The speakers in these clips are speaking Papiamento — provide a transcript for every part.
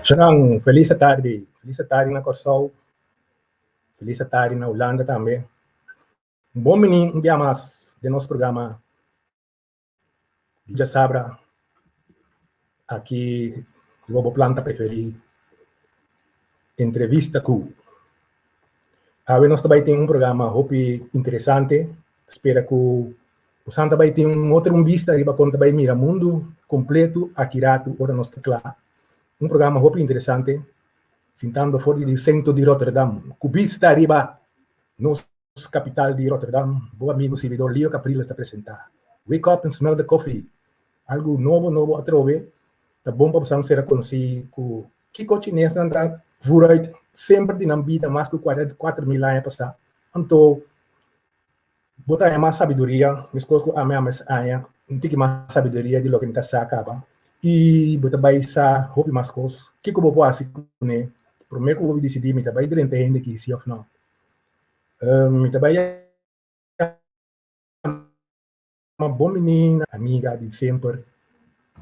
Shanan, felis atardi. Felis atardi na Kòrsou. Felis atardi na Hulanda tambe. Bon bini un bia mas den nos programa di djasabra aki riba bo planta preferí, Entrevista Ku. Awe nos ta bai tin un programa hopi interesante. Spera ku bosan ta bai tin un otro un bista riba kon ta bai mira mundu kompletu aki ratu ora nos ta kla. Un programa hopi interesante, sintando for di sentro di Rotterdam ku bista riba nos kapital di Rotterdam. Bo amigu sirbidor Leo Capriles ta presenta Wake Up and Smell the Coffee, algu nobo nobo atrobe. Ta bon pa bosan sera konosí ku Kiko chinesnan ta vooruit semper di nan bida mas ku 4000 aña pasá? Anto bo ta haña mas sabiduria, meskos ku ami a mes haña un tiki mas sabiduria di loke mi ta sa kaba, i bo ta bai sa hopi mas kos. Kiko bo por hasi kuné promé ku bo disidí mi ta bai drenta hende aki si òf nò? Mi ta bai Ma bon menina, amiga di semper,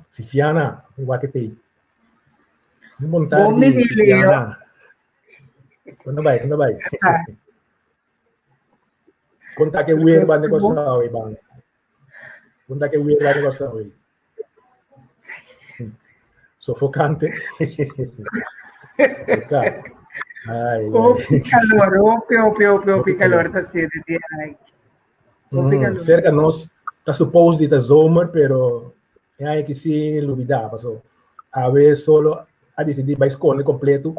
Sifiana, mi wak e tei. Un bon Bon tardi, bini, Leo. Sifiana. Kon ta bai, kon ta bai? Ah, Kon ta ke tur weer kos banda ta bon. Kòrsou ei ban? Kon ta ke weer banda Kòrsou ei? Sofokante. Sofoká. Ai, ai. Hopi calor, hopi, hopi, hopi, hopi Hopi calor calor. ta haciendo di ai. Hopi calor. Cerca nos ta supposed di ta zomer, pero e aña ki si lubida, paso awe solo a decidi bai sconde completo.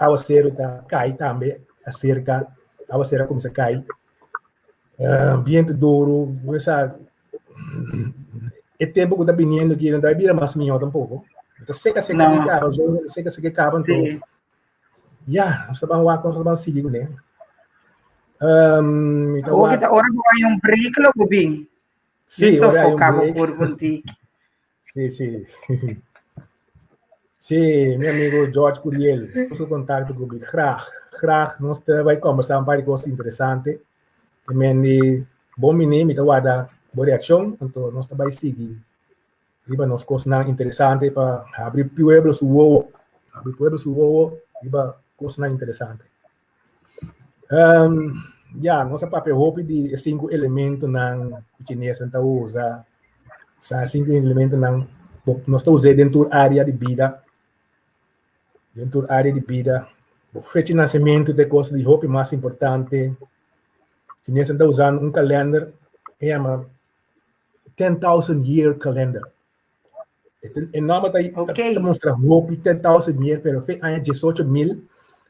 Awaceru ta cai tambe acerca, awaceru a cuminsa cai. Bientu duru, bo sa e tempo ku ta biniendo aki no ta bira mas mihó tampoco. Ta seca seca No. di caba, zomer ta seca seca caba, anto Sí. Ya, nos ta ban wak, nos ta ban sigui kuné. Mi ta Awor wak. ta ora bo hay un break lo bo bin. Sí, ora hay un sofoca bo break. por un tiki. Sí, sí. Sí, mi amigo George Curiel, su contacto ku mi. Graag, graag nos ta bai conversar un par di cosas interesante. Te men di bon bini, mi ta warda bo reaccion, anto nos ta bai sigui riba nos kosnan interesante pa habri pueblo su wowo, habri pueblo su wowo riba kosnan interesante. Um, ya, nos a papia hopi di e sinku elementonan ku chinesnan ta usa. Sa sinku elementonan nos ta us'é den tur área di bida. Den tur área di bida. Bo fecha di nasementu ta e kos di hopi mas importante. Chinesnan ta usando un kalender e yama 10,000 year calendar. E nòmber ta, Okay. ta mustra hopi 10,000 year, pero fe aña 18,000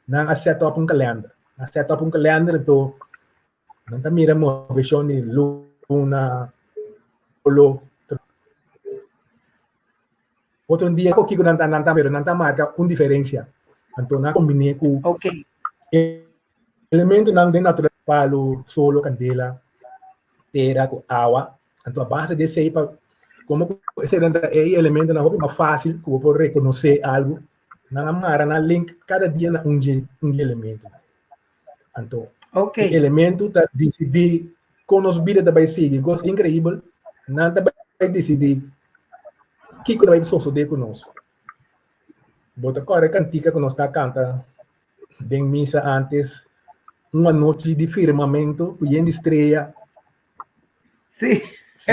nan a set up un kalender. Nan a set up un kalender, anto nan ta mira moveshon di luna, solo. Otro dia ko kiko nan ta nan ta pero nan ta marka un diferensia. Anto nan kombiné ku Okay. elementonan den naturalesa, palu, solo, kandela, tera ku awa. Anto a base di esei pa komo ku eseinan ta e elementonan hopi mas fásil ku bo por rekonosé algu, nan a mara nan link kada dia na un dje un dje elementonan. Anto Okay. e elemento ta disidí kon nos bida ta bai sigui. Kos inkreibel, nan ta bai disidí kiko ta bai sosodé ku nos. Bo ta kòrda e kantika ku nos ta kanta den misa antes, un anochi di firmamento ku yen di strea. Sí. Sí.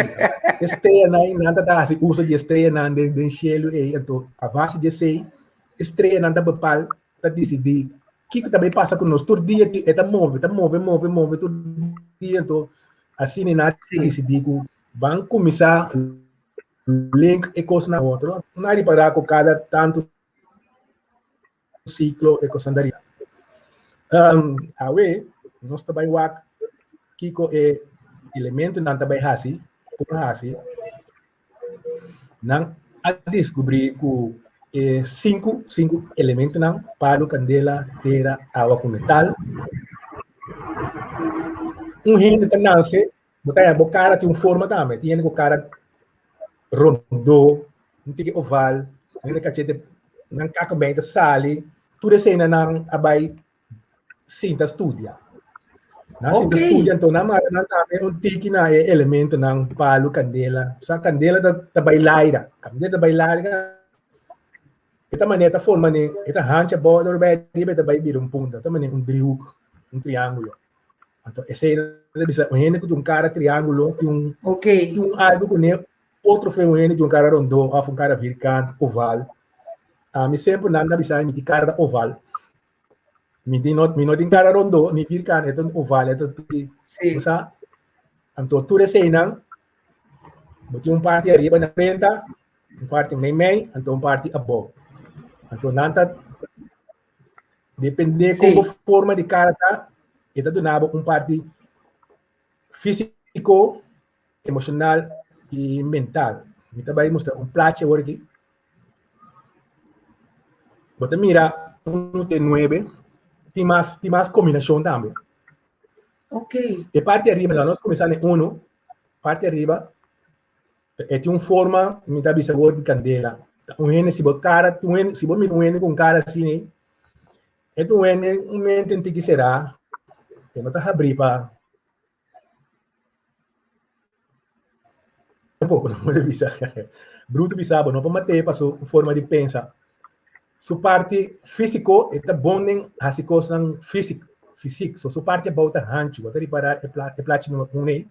E streanan, nan ta hasi uso di e streanan den, den shelu ei, anto a base di esei, e streanan ta bepal, ta disidí kiko ta bai pasa ku nos tur dia, e ta move, ta move, move, move tur dia, anto asina nan a Sí. disidí ku ban kuminsá link e kosnan otro, nan a ripará ku kada tantu siklo e kosnan ta riba. Awe nos ta bai wak kiko e elementonan ta bai hasi, por hasi. Nan a diskubrí ku e sinku elementonan, palu, kandela, tera, awa ku metal. Un hende ta nase, bo ta haña bo kara tin un forma tambe, tin hende ku kara rondó, un tiki oval, hende kachete nan kakamei ta sali, tur esei nan a bai sinta studia. Nan sinta studia, anto nan mara nan tambe un tiki na e elementonan, palu, kandela. Sa kandela ta bai laira, kandela ta bai laira. E ta manera ta forma ne, e ta hancha abou dor bai riba e ta bai bira un punta, ta manera un driehoek, un triángulo. Anto esei ta bisa un hende ku tin un kara triángulo tin un Ok. tin un algu kuné otro fe un hende tin un kara rondó òf un kara vierkant, oval. Ami semper nan ta bisa mi tin kara ta oval. Mi tin no mi no tin kara rondó ni vierkant, e ta oval, e ta Sí. bo sa. Anto tur eseinan bo tin un parti ariba na frenta un parti meimei, anto un parti abou. Anto nan ta depende Sí. kon bo forma di kara ta, e ta duna bo un parti físiko, emoshonal i mental. Mi ta bai mustra un plachi awor aki. Bo ta mira unu te nuebe, tin mas tin mas kombinashon tambe. Ok. E parti ariba, nos kuminsá na e unu, parti ariba E tin un forma, mi ta bisa word di candela. Un hende, si bo cara, un hende, si bo mira un hende con cara asina, e ta un hende, un mente un tiki será, e no ta habrí pa tampoco, no por bisa. Bruto bisa bo, no por mat'é pa su forma di pensa. Su parti físico, e ta bon den hasi cosnan físico, físic. So su parti abou ta hanchu. Bo ta ripará e pla, e plachi numero un ei.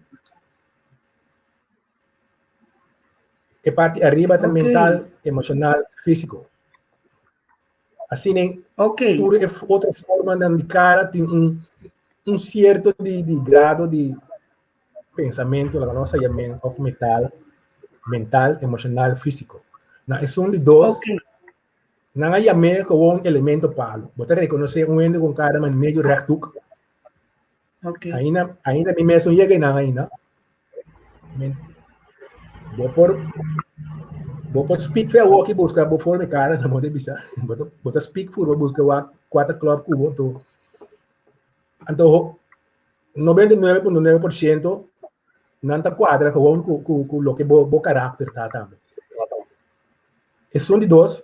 E parti ariba ta Ok. mental, emocional, físico. Asina Ok. tur e otro formanan di cara tin un, un cierto di, di grado di pensamento, laga nos a men, of metal, mental, emocional, físico. Na esun di dos, Ok. nan a yam'é gewoon elemento palo. Bo ta reconoce un hende con cara man medio rechthoek. Ok. Ainda, ainda mi mes no yega einan ainda. Men, bo por, bo por speak fe awoki busca bo forma e cara na modo bisa. Bo ta, bo ta speak fur bo busca wa cuata club cubo to. Anto 99.9% nan ta cuadra gewoon cu cu cu loke bo bo karakter ta tambe. Esun di dos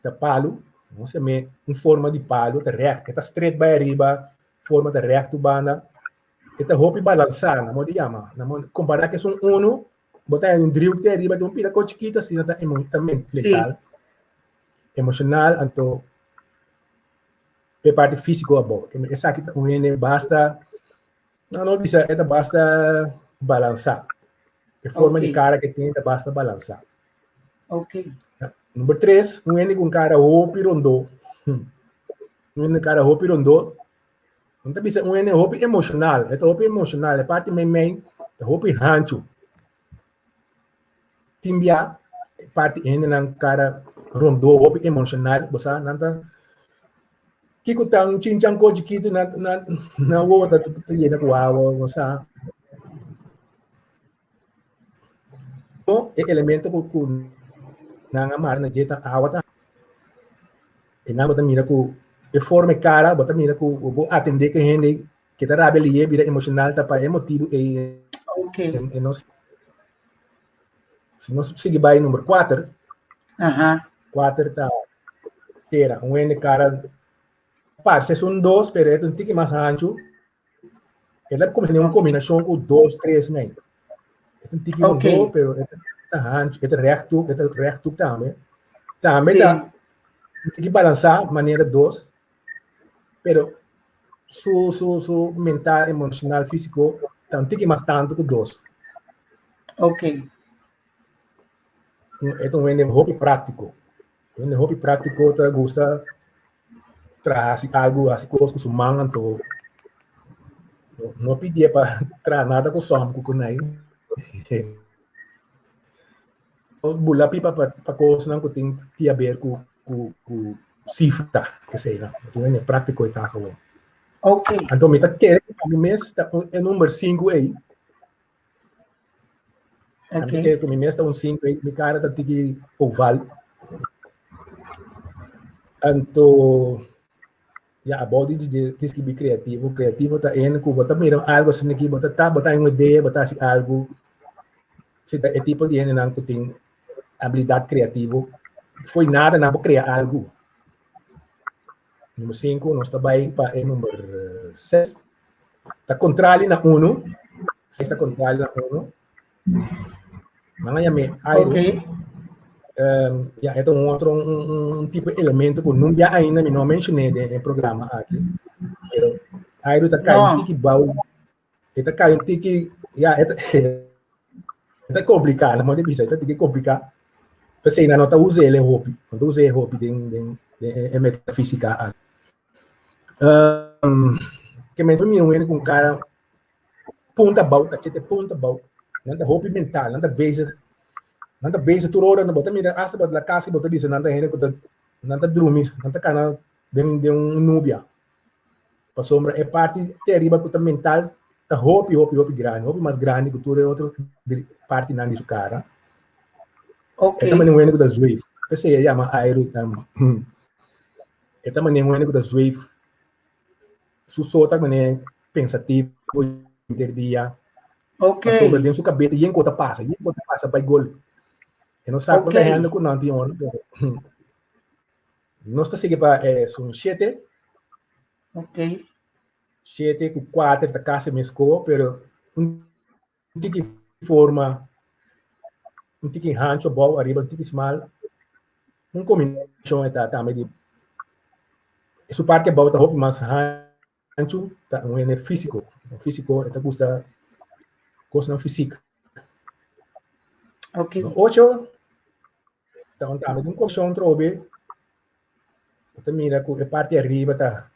ta palu, nos yam'é un forma di palu, ta règt, e ta stret bai ariba, forma ta règt tur banda, e ta hopi balansá, nan moda yama, nan moda kompará ku esun unu, bo ta haña un driehoek te ariba, tin un pida kos chikitu asina ta emo ta mental, emoshonal, anto e parti físiko abou. Esaki ta un hende basta, no no bisa e ta basta balansá, e forma di kara ke tin ta basta balansá. Ok. Number tres, un hende ku un kara hopi rondó. Un hende kara hopi rondó. Un ta bisa un hende hopi emoshonal. E ta hopi emoshonal. E parti meimei ta hopi hanchu. Tin bia e parti hendenan kara rondó hopi emoshonal. Bo sa nan ta kiko ta un chinchanko chikitu nan nan nan wowo ta ta yena ku awa. Bo sa. E elemento ku ku nan a mara na dje ta awa ta. E nan bo ta mira ku e forma e kara bo ta mira ku bo atendé ku e hende ke ta rabia lié bira emoshonal ta pa e motibu ei Okay. e nos si nos sigui bai number kuater Aha. kuater ta tera un hende kara parse esun dos pero e ta un tiki mas hanchu. E ta kuminsá den un kombinashon ku dos, tres nei. E ta un tiki Ok. rondó, pero e ta hanchu, e ta rechthoek, e ta rechthoek tambe. Tambe Sí. ta un tiki balansá manera dos, pero su su su mental, emoshonal, físiko ta un tiki mas tantu ku dos. Ok. E ta un hende hopi práktiko. Un hende hopi práktiko ta gusta traha hasi algu, hasi kos ku su man, anto no pidié pa traha nada ku sòm ku kunai. Bula pipa pa pa kosnan ku tin di haber ku ku ku sifra, kesei nan. Un hende práktiko e ta gewoon. Ok. Anto mi ta kere ku pa mi mes ta e number sinku ei. Ok. Mi kere ku mi mes ta un sinku ei, mi kara ta tiki oval. Anto, ya, abou di dje tin skibi kreativo. Kreativo ta hende ku bo ta mira algu asina aki, bo ta ta, bo ta haña un idea, bo ta hasi algu. Si ta e tipo di hendenan ku tin abilidat kreativo, fo'i nada nan por krea algu. Number sinku, nos ta bai pa e number ses. Ta kontrali na unu. Ses ta kontrali na unu. Nan a yam'é airu. Ok. Ya, e ta un otro un tipo de elemento ku nunca ainda mi no menshoné den e programa aki. Pero airu ta kai un tiki bou, e ta kai un tiki, ya, e ta, e ta kompliká, no mos bisa, e ta tiki kompliká. P'esei nan no ta usa el e hopi, no ta usa e hopi den den den e metafísika aki. Ke men mira un hende ku un kara punta abou, kachete punta abou, nan ta hopi mental, nan ta bezig, nan ta bezig tur ora, bo ta mira asta bo ta la kas i bo ta bisa nan ta hende ku ta, nan ta drumi, nan ta kana den den un nubia. Pasobra e parti te ariba ku ta mental ta hopi hopi hopi grandi, hopi mas grandi ku tur e otro partinan di su kara. Ok. E ta manera un hende ku ta zweef. P'esei e yama airu, e ta manera un hende ku ta zweef. Su so ta manera pensativo henter dia. Ok. Pasobra den su kabeta yen ku ta pasa, yen ku ta pasa bai gol. E no sa kon ta hende ku nan tin ora, pero nos ta sigui pa esun shete. Ok. Shete ku kuater ta kasi mesko, pero un tiki forma, un tiki hancho abou, ariba un tiki smal. Un kombinashon e ta tambe di su parti abou ta hopi mas hanchu, ta un hende físiko. Un físiko e ta gusta kosnan fisik. Ok. Ocho ta un tambe di un kombinashon trobe. Bo ta mira ku e parti ariba ta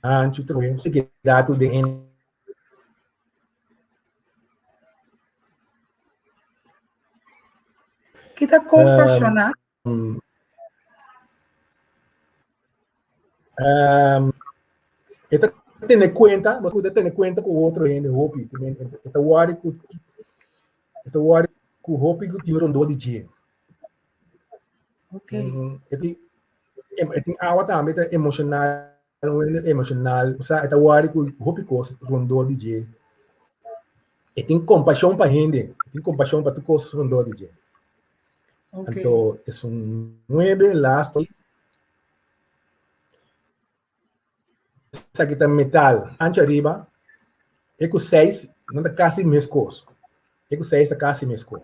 hanchu trobe. Si keda den Ki ta kompashoná? E ta tene kuenta, bo ta tene kuenta ku otro hende hopi, e ta wòri ku e ta wòri ku hopi ku tin rondó di dje. Ok. E tin e tin awa tambe ta emoshonal Un hende emocional, o sea, e ta wòri ku hopi kos rondó di dje. E tin kompashon pa hende, e tin kompashon pa tur kos rondó di dje. Ok. Anto esun nuebe lasto esaki ta metal ancho ariba, e ku seis nan ta kasi meskos. E ku seis ta kasi meskos.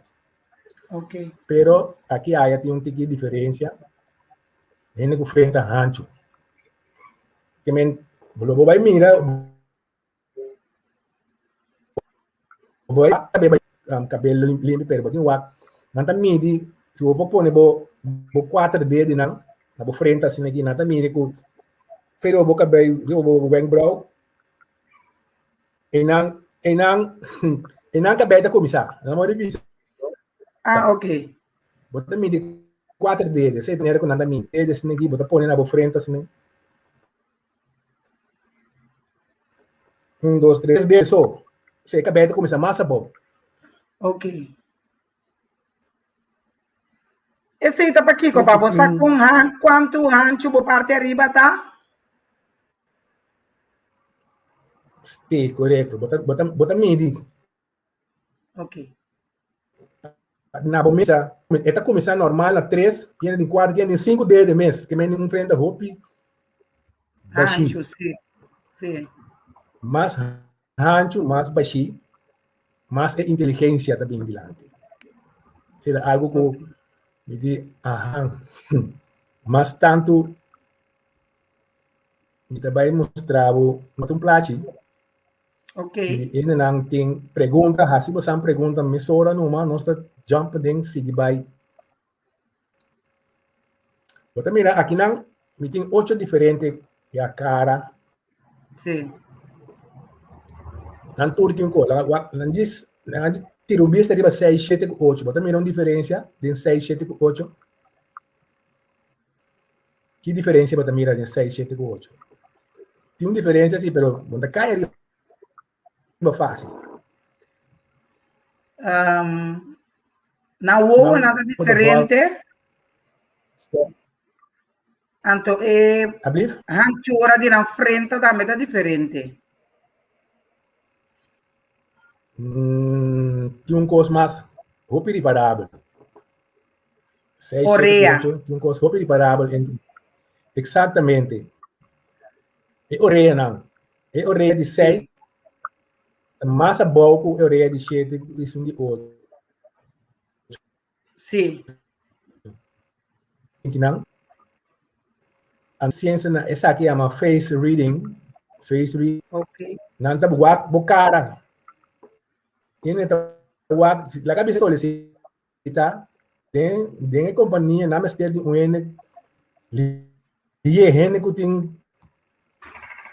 Ok. Pero aki aya tin un tiki diferensia. Hende ku frenta hanchu. Ke men, bo lo bo bai mira, bo bai kabe bai kabel limpi, pero bo tin wak, nan ta midi, si bo por pone bo bo kuater dedinan na bo frenta asina aki, nan ta midi ku fe riba bo kabei, riba bo wenkbrauw, einan, einan, einan kabei ta kuminsá. Nan a bisa. Ah, ok. Bo ta midi kuater dedo, esei ta manera ku nan ta midi. Dedo asina aki, bo ta pone na bo frente asina. Un, dos, tres dedo so. Osea, e kabei ta kuminsá mas abou. Ok. Esei ta pakiko? Pa bo sa kon han, kuantu hanchu bo parti ariba ta? Sí, korekto. Bo ta, bo ta, bo ta midi. Ok. Na bo mesa, e ta kuminsá normal na tres, tiene den kuater, tiene den sinku dede mes, ke men un frente hopi bashí. Hanchu, sí. Sí. Mas hanchu, mas bashí, mas e inteligensia ta bin dilanti. Sera algo ku mi di, aha, mas tantu mi ta bai mustra bo un plachi. Ok. Si hendenan tin pregunta, hasi bosan pregunta mesora numa, nos ta jump den sigui bai. Bo ta mira akinan, mi tin ocho diferente ya kara. Sí. Nan tur tin kola. Wak, nan djis, nan djis tira un bista riba seis, shete ku ocho. Bo ta mira un diferensia den seis, shete ku ocho? Ki diferensia bo ta mira den seis, shete ku ocho? Tin un diferensia si, pero bo ta kai ariba fásil. Um, na wowo nan ta diferente. Anto e Ablief? hanchura di nan frente tambe ta diferente. Mm, tin un kos mas hopi riparabel. 6, 7, Orea. 8, tin un kos hopi riparabel entre Exactamente. E oreanan. E orea di 6. Ta mas abou ku e orea di shete ku esun di ocho. Sí. Kinan. An siensia na esaki yama face reading. Face reading. Ok. Nan ta wak bo kara. Tiene ta wak, laga bisa solicita den den e kompania nan mester di un hende lié, hende ku tin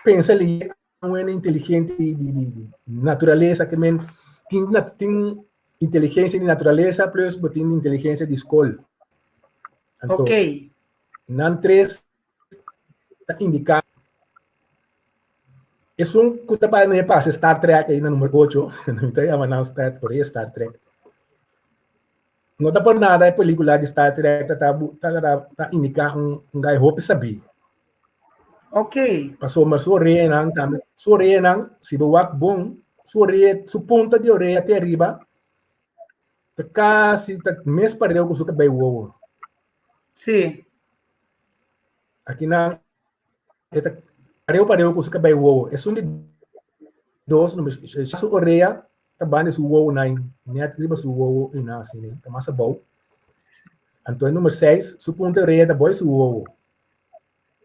pensa lié, un hende inteligente di di di di naturalesa ke men tin tin inteligensia di naturalesa plus bo tin inteligensia di skol. Anto Ok. nan tres ta indiká esun ku ta bai na e pase Star Trek ei na number ocho, mi ta yama nan Star por e Star Trek. No ta por nada e pelikula di Star Trek ta ta ta ta indiká un un gai hopi sabí. Ok. Pasobra su oreanan tambe, su oreanan, si bo wak bon, su orea, su punta di orea te ariba ta kasi ta mes pareu ku su kabei wowo. Sí. Akinan e ta pareu pareu ku su kabei wowo. Esun di dos, su orea ta banda su wowo nan, net riba su wowo i nan asina, ta mas abou. Anto e number seis, su punta di orea ta boi su wowo.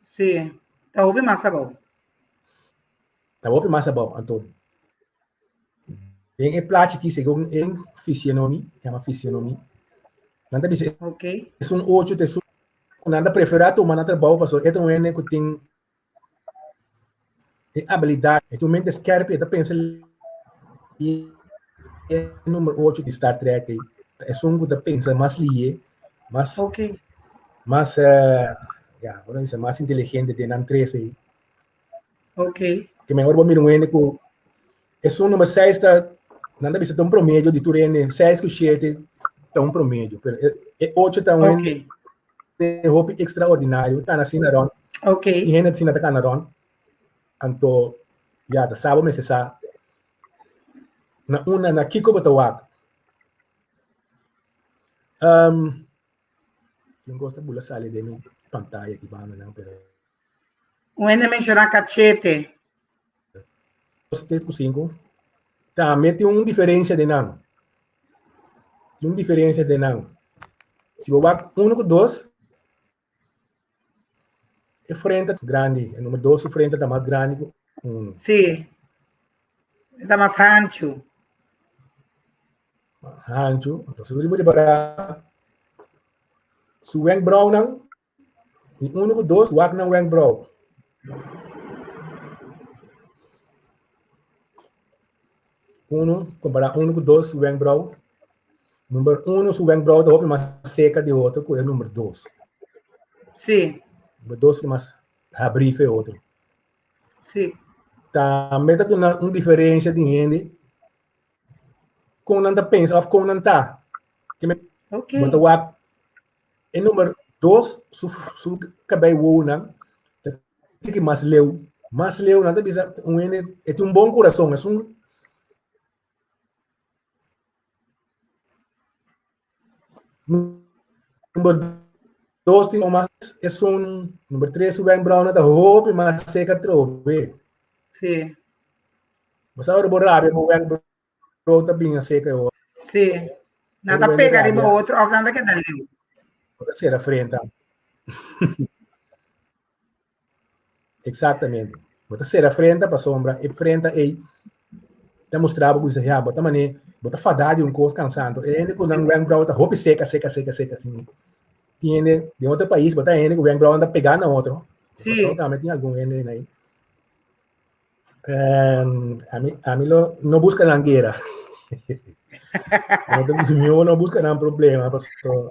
Sí, ta hopi mas abou. Ta hopi mas abou. Anto, den e plachi aki, segun e fisionomi, yama fisionomi, nan ta bisa Ok. esun ocho ta esun ku nan ta preferá tuma na trabou pasobra e ta un hende ku tin e abilidat, e tin un mente skerp, e ta pensa e number ocho di Star Trek ei, ta esun ku ta pensa mas lihe, mas Ok. mas ya, bo ta bisa mas inteligente den nan tres ei. Ok. Ke mehor bo mira un hende ku esun number seis ta, nan ta bisa ta un promedio di tur hende, seis ku shete ta un promedio, pero e ocho ta un hende Ok. hopi extraordinario, ta asina rond. Ok. I hende asina ta kana rond. Anto, ya, ta sa bo mester sa na una, na kiko bo ta wak. Um, tin kos ta bula sali den mi pantaya aki banda nan, pero Un hende menshoná kachete. Dos, tres ku sinku. Tambe tin un diferensia den nan. Tin un diferensia den nan. Si bo wak uno ku dos, e frente ta grandi. E number dos su frente ta mas grandi ku uno. Sí. E ta mas hanchu. Hanchu. Entonces, bo riba su wenkbrauwnan Di uno ku dos, wak nan wenkbrauw. Uno, kompará uno ku dos wenkbrauw. Number uno su wenkbrauw ta hopi mas seka di otro ku e number dos. Sí. Number dos mas habrí fe otro. Sí. Tambe ta duna un diferensia di hende kon nan ta pensa òf kon nan ta. Ok. Bo ta wak E number dos, su, su kabei wounan ta tiki mas leu. Mas leu, nan ta bisa un hende, e tin un bon kurason, es un Number dos tin mas es un number tres su wenkbrauwnan ta hopi mas seka trobe. Sí. Bo sa ora bo rabia bo wenkbrauw ta bin a seka e ora. Sí. Nan ta pega riba otro of nan ta keda leu. Bo ta sera frenta. Exactamente. Bo ta sera frenta pasobra e frenta ei ta mustra bo ku bisa ya bo ta mane bo ta fadá di un kos kansanto. E hende ku nan wenkbrauw ta hopi seka seka seka seka asina. Tin hende den otro pais bo ta hende ku wenkbrauw nan ta pegá na otro. Sí. Pasobra tambe tin algun hende ei. Ami ami lo no buska nan guera. Mi no buska nan problema pasobra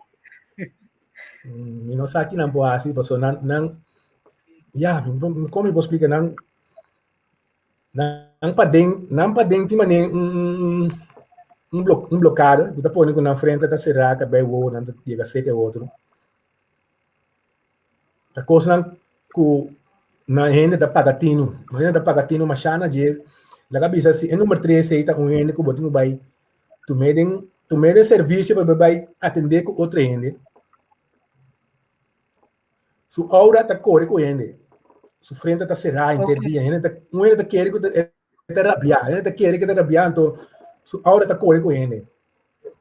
mi no sa ki nan por hasi pasobra nan nan ya kon mi por splika nan nan paden nan paden tin manera un un un blokada ku ta pone ku nan frente ta será ta bai wowo nan ta yega seka e otro. Ta kosnan ku nan hende ta paga tinu. Nan hende ta paga tinu mashá na dje. Laga bisa si e number tres ei ta un hende ku bo tin ku bai tum'é den tum'é den servisio pa bo bai atendé ku otro hende. Su aura ta kore ku hende. Su frente ta será henter dia. Hende ta un hende ta kere ku ta. ta rabiá, hende ta kere ku e ta rabiá, anto su aura ta kore ku hende.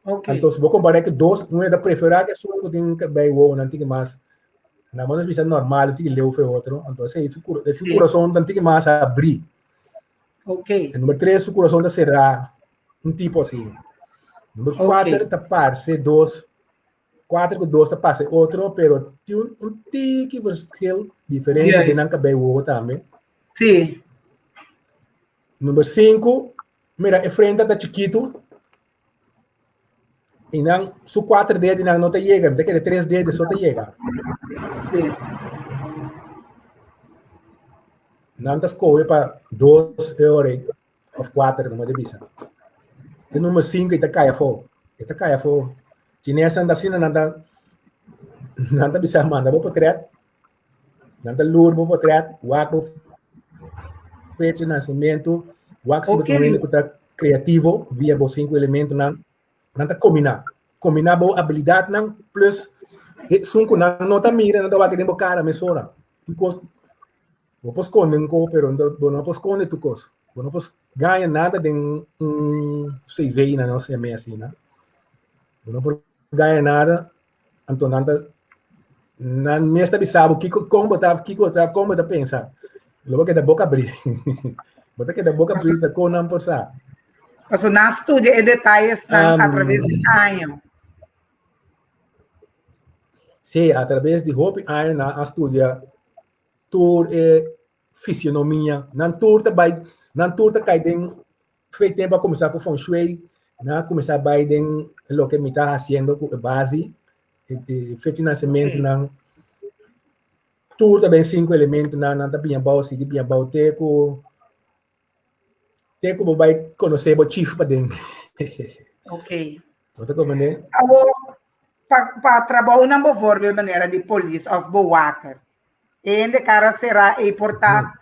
Anto si bo kompará ku dos, un hende ta preferá ku esun ku tin kabei wowonan tin mas, na modo di bisa normal, tin leu for e otro, anto esei su su kurason ta tin mas abrí. E number tres su kurason ta será, un tipo asina. Number kuater ta parse dos, kuater ku dos ta parse otro, pero tin un tiki verschil, diferensia den nan kabei wowo tambe. Number sinku, mira e frenta ta chikitu i nan su kuater dedenan no ta yega, mi ta kere tres dede so ta yega. Nan ta skohe pa dos e ora ei òf kuater, no mester bisa. E number sinku ei ta kai afó, e ta kai afó. Chinesnan ta asina nan ta nan ta bisa manda bo potret. Nan ta lur bo potret, wak bo fecha di nasimentu, wak si bo ta un hende ku ta kreativo via bo sinku elementonan. Nan ta kombiná, kombiná bo abilidatnan plus esun ku nan no ta mira, nan ta wak den bo kara mesora. Tur kos, bo por skonde un kos, pero bo no por skonde tur kos. Bo no por gaña nada den un CV na nos yam'é asina. Bo no por gaña nada. Anto nan ta nan mes ta bisa bo kiko kon bo ta kiko bo ta kon bo ta pensa. Lo bo keda boka abrí. Bo ta keda boka abrí ta kon nan por sa. Paso nan studia e detayesnan a traves di años. Sí, a traves di hopi aña nan a studia tur e fisionomia. Nan tur ta bai, nan tur ta kai den Fe tempu a kuminsá ku feng shui, nan a kuminsá bai den loke mi ta hasiendo ku e base, e fecha di nasementunan, tur ta ben sinku elementunan, nan ta bini abou, sigui bini abou te ku te ku bo bai konosé bo chief paden. Ok. Bo ta komprendé? Awor, pa pa trabounan bovoorbeeld manera di polis òf bewaker, e hende kara será ei por ta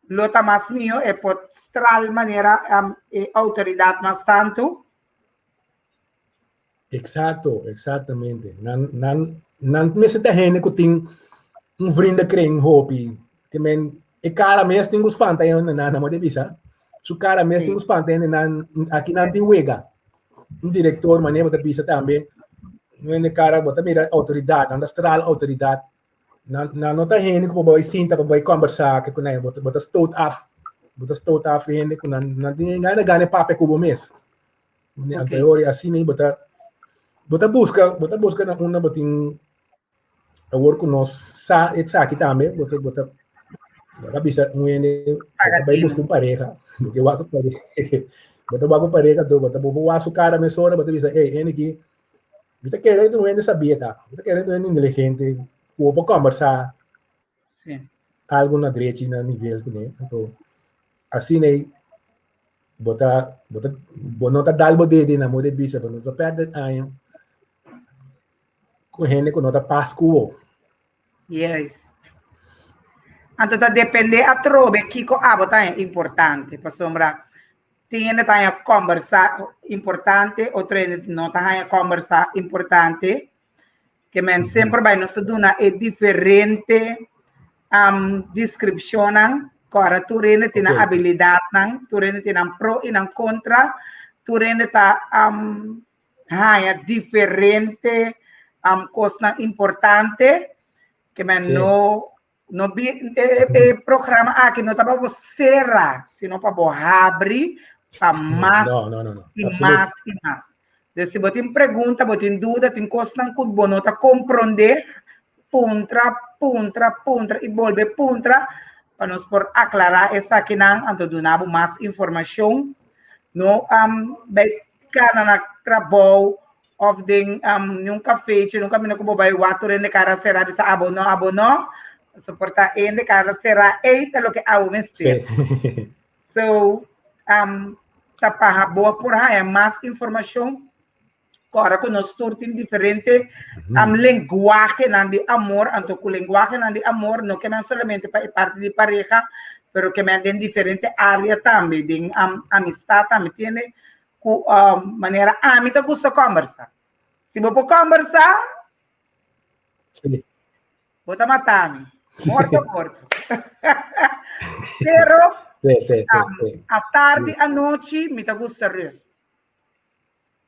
Lo ta mas mihó e por stral manera e outoridat mas tantu. Exacto, exactamente. Nan, nan, nan mester ta hende ku tin un vriendenkring hopi. Te men, e kara mes tin ku spanta hende nan, nan mo bisa. Su kara mes tin ku spanta hende nan, aki nan tin wega. Un direktor manera bo ta bisa tambe, un hende kara bo ta mira outoridat, nan ta stral outoridat. Nan, nan no ta hende ku bo bai sinta pa bai kombersá ke ku nan, bo ta, bo ta stoot af, bo ta stoot af hende ku nan, nan tin gana gana papia ku bo mes. Okay. Anto ori asina bo ta bo ta buska, bo ta buska na unda bo tin awor ku nos sa esaki tambe, bo ta bo ta bo ta bisa un hende bo ta bai buska un pareha, bo ke wak pareha, bo ta wak pareha, bo ta bo wak su kara mesora, bo ta bisa, ey, hende aki Mi ta kere un hende sabia ta. Mi ta kere un hende inteligente ku bo por kombersá Sí. algu na drechi na nivel kuné. Anto asina ei bo ta bo ta bo no ta dal bo dede na modo di bisa, bo no ta pèrdè aña ku hende ku no ta pas ku bo. Juist. Anto ta dependé atrobe kiko abo ta haña importante, pasobra tin hende ta haña kòmbersá importante, otro hende no ta haña kòmbersá importante. Ke men semper bai nos ta duna e diferente deskripshonnan, ku ora tur hende tin nan abilidatnan, tur hende tin nan pro i nan kontra, tur hende ta haña diferente kosnan importante ke men no no bi e e programa aki no ta pa bo sera sino pa bo habri pa mas No, no, no, no. i Absoluut. mas i mas. Dus si bo tin pregunta, bo tin duda, tin kosnan ku bo no ta komprondé, puntra, puntra, puntra i bolbe puntra pa nos por aklará esakinan anto duna bo mas informashon. No bai kana na trabou of den um, ni un cafeetje, nunca mina ku bo bai wak tur hende kara será bisa abo no, abo no. Soporta hende kara será, ei ta loke abo mester. Sí. So, um, ta pa bo por haya mas informashon, kora ku nos tur tin diferente um, lenguajenan di amor, anto ku lenguajenan di amor no ke men solamente pa e parti di pareha, pero ke men den diferente área tambe, den um, amistad tambe tiene ku um, manera ami ta gusta kòmbersá. Si bo por kòmbersá, Sí. bo ta mata mi. Morto, morto. Pero, Sí, sí, sí, sí. Atardi, anochi, mi ta gusta rust.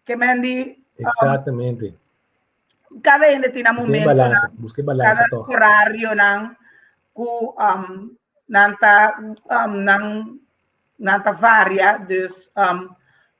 Ke men di Exactamente. Kada hende tin nan Tin momento balansa, nan, busca balansa kada toch. horario nan ku um, nan ta um, nan nan ta varia, dus um,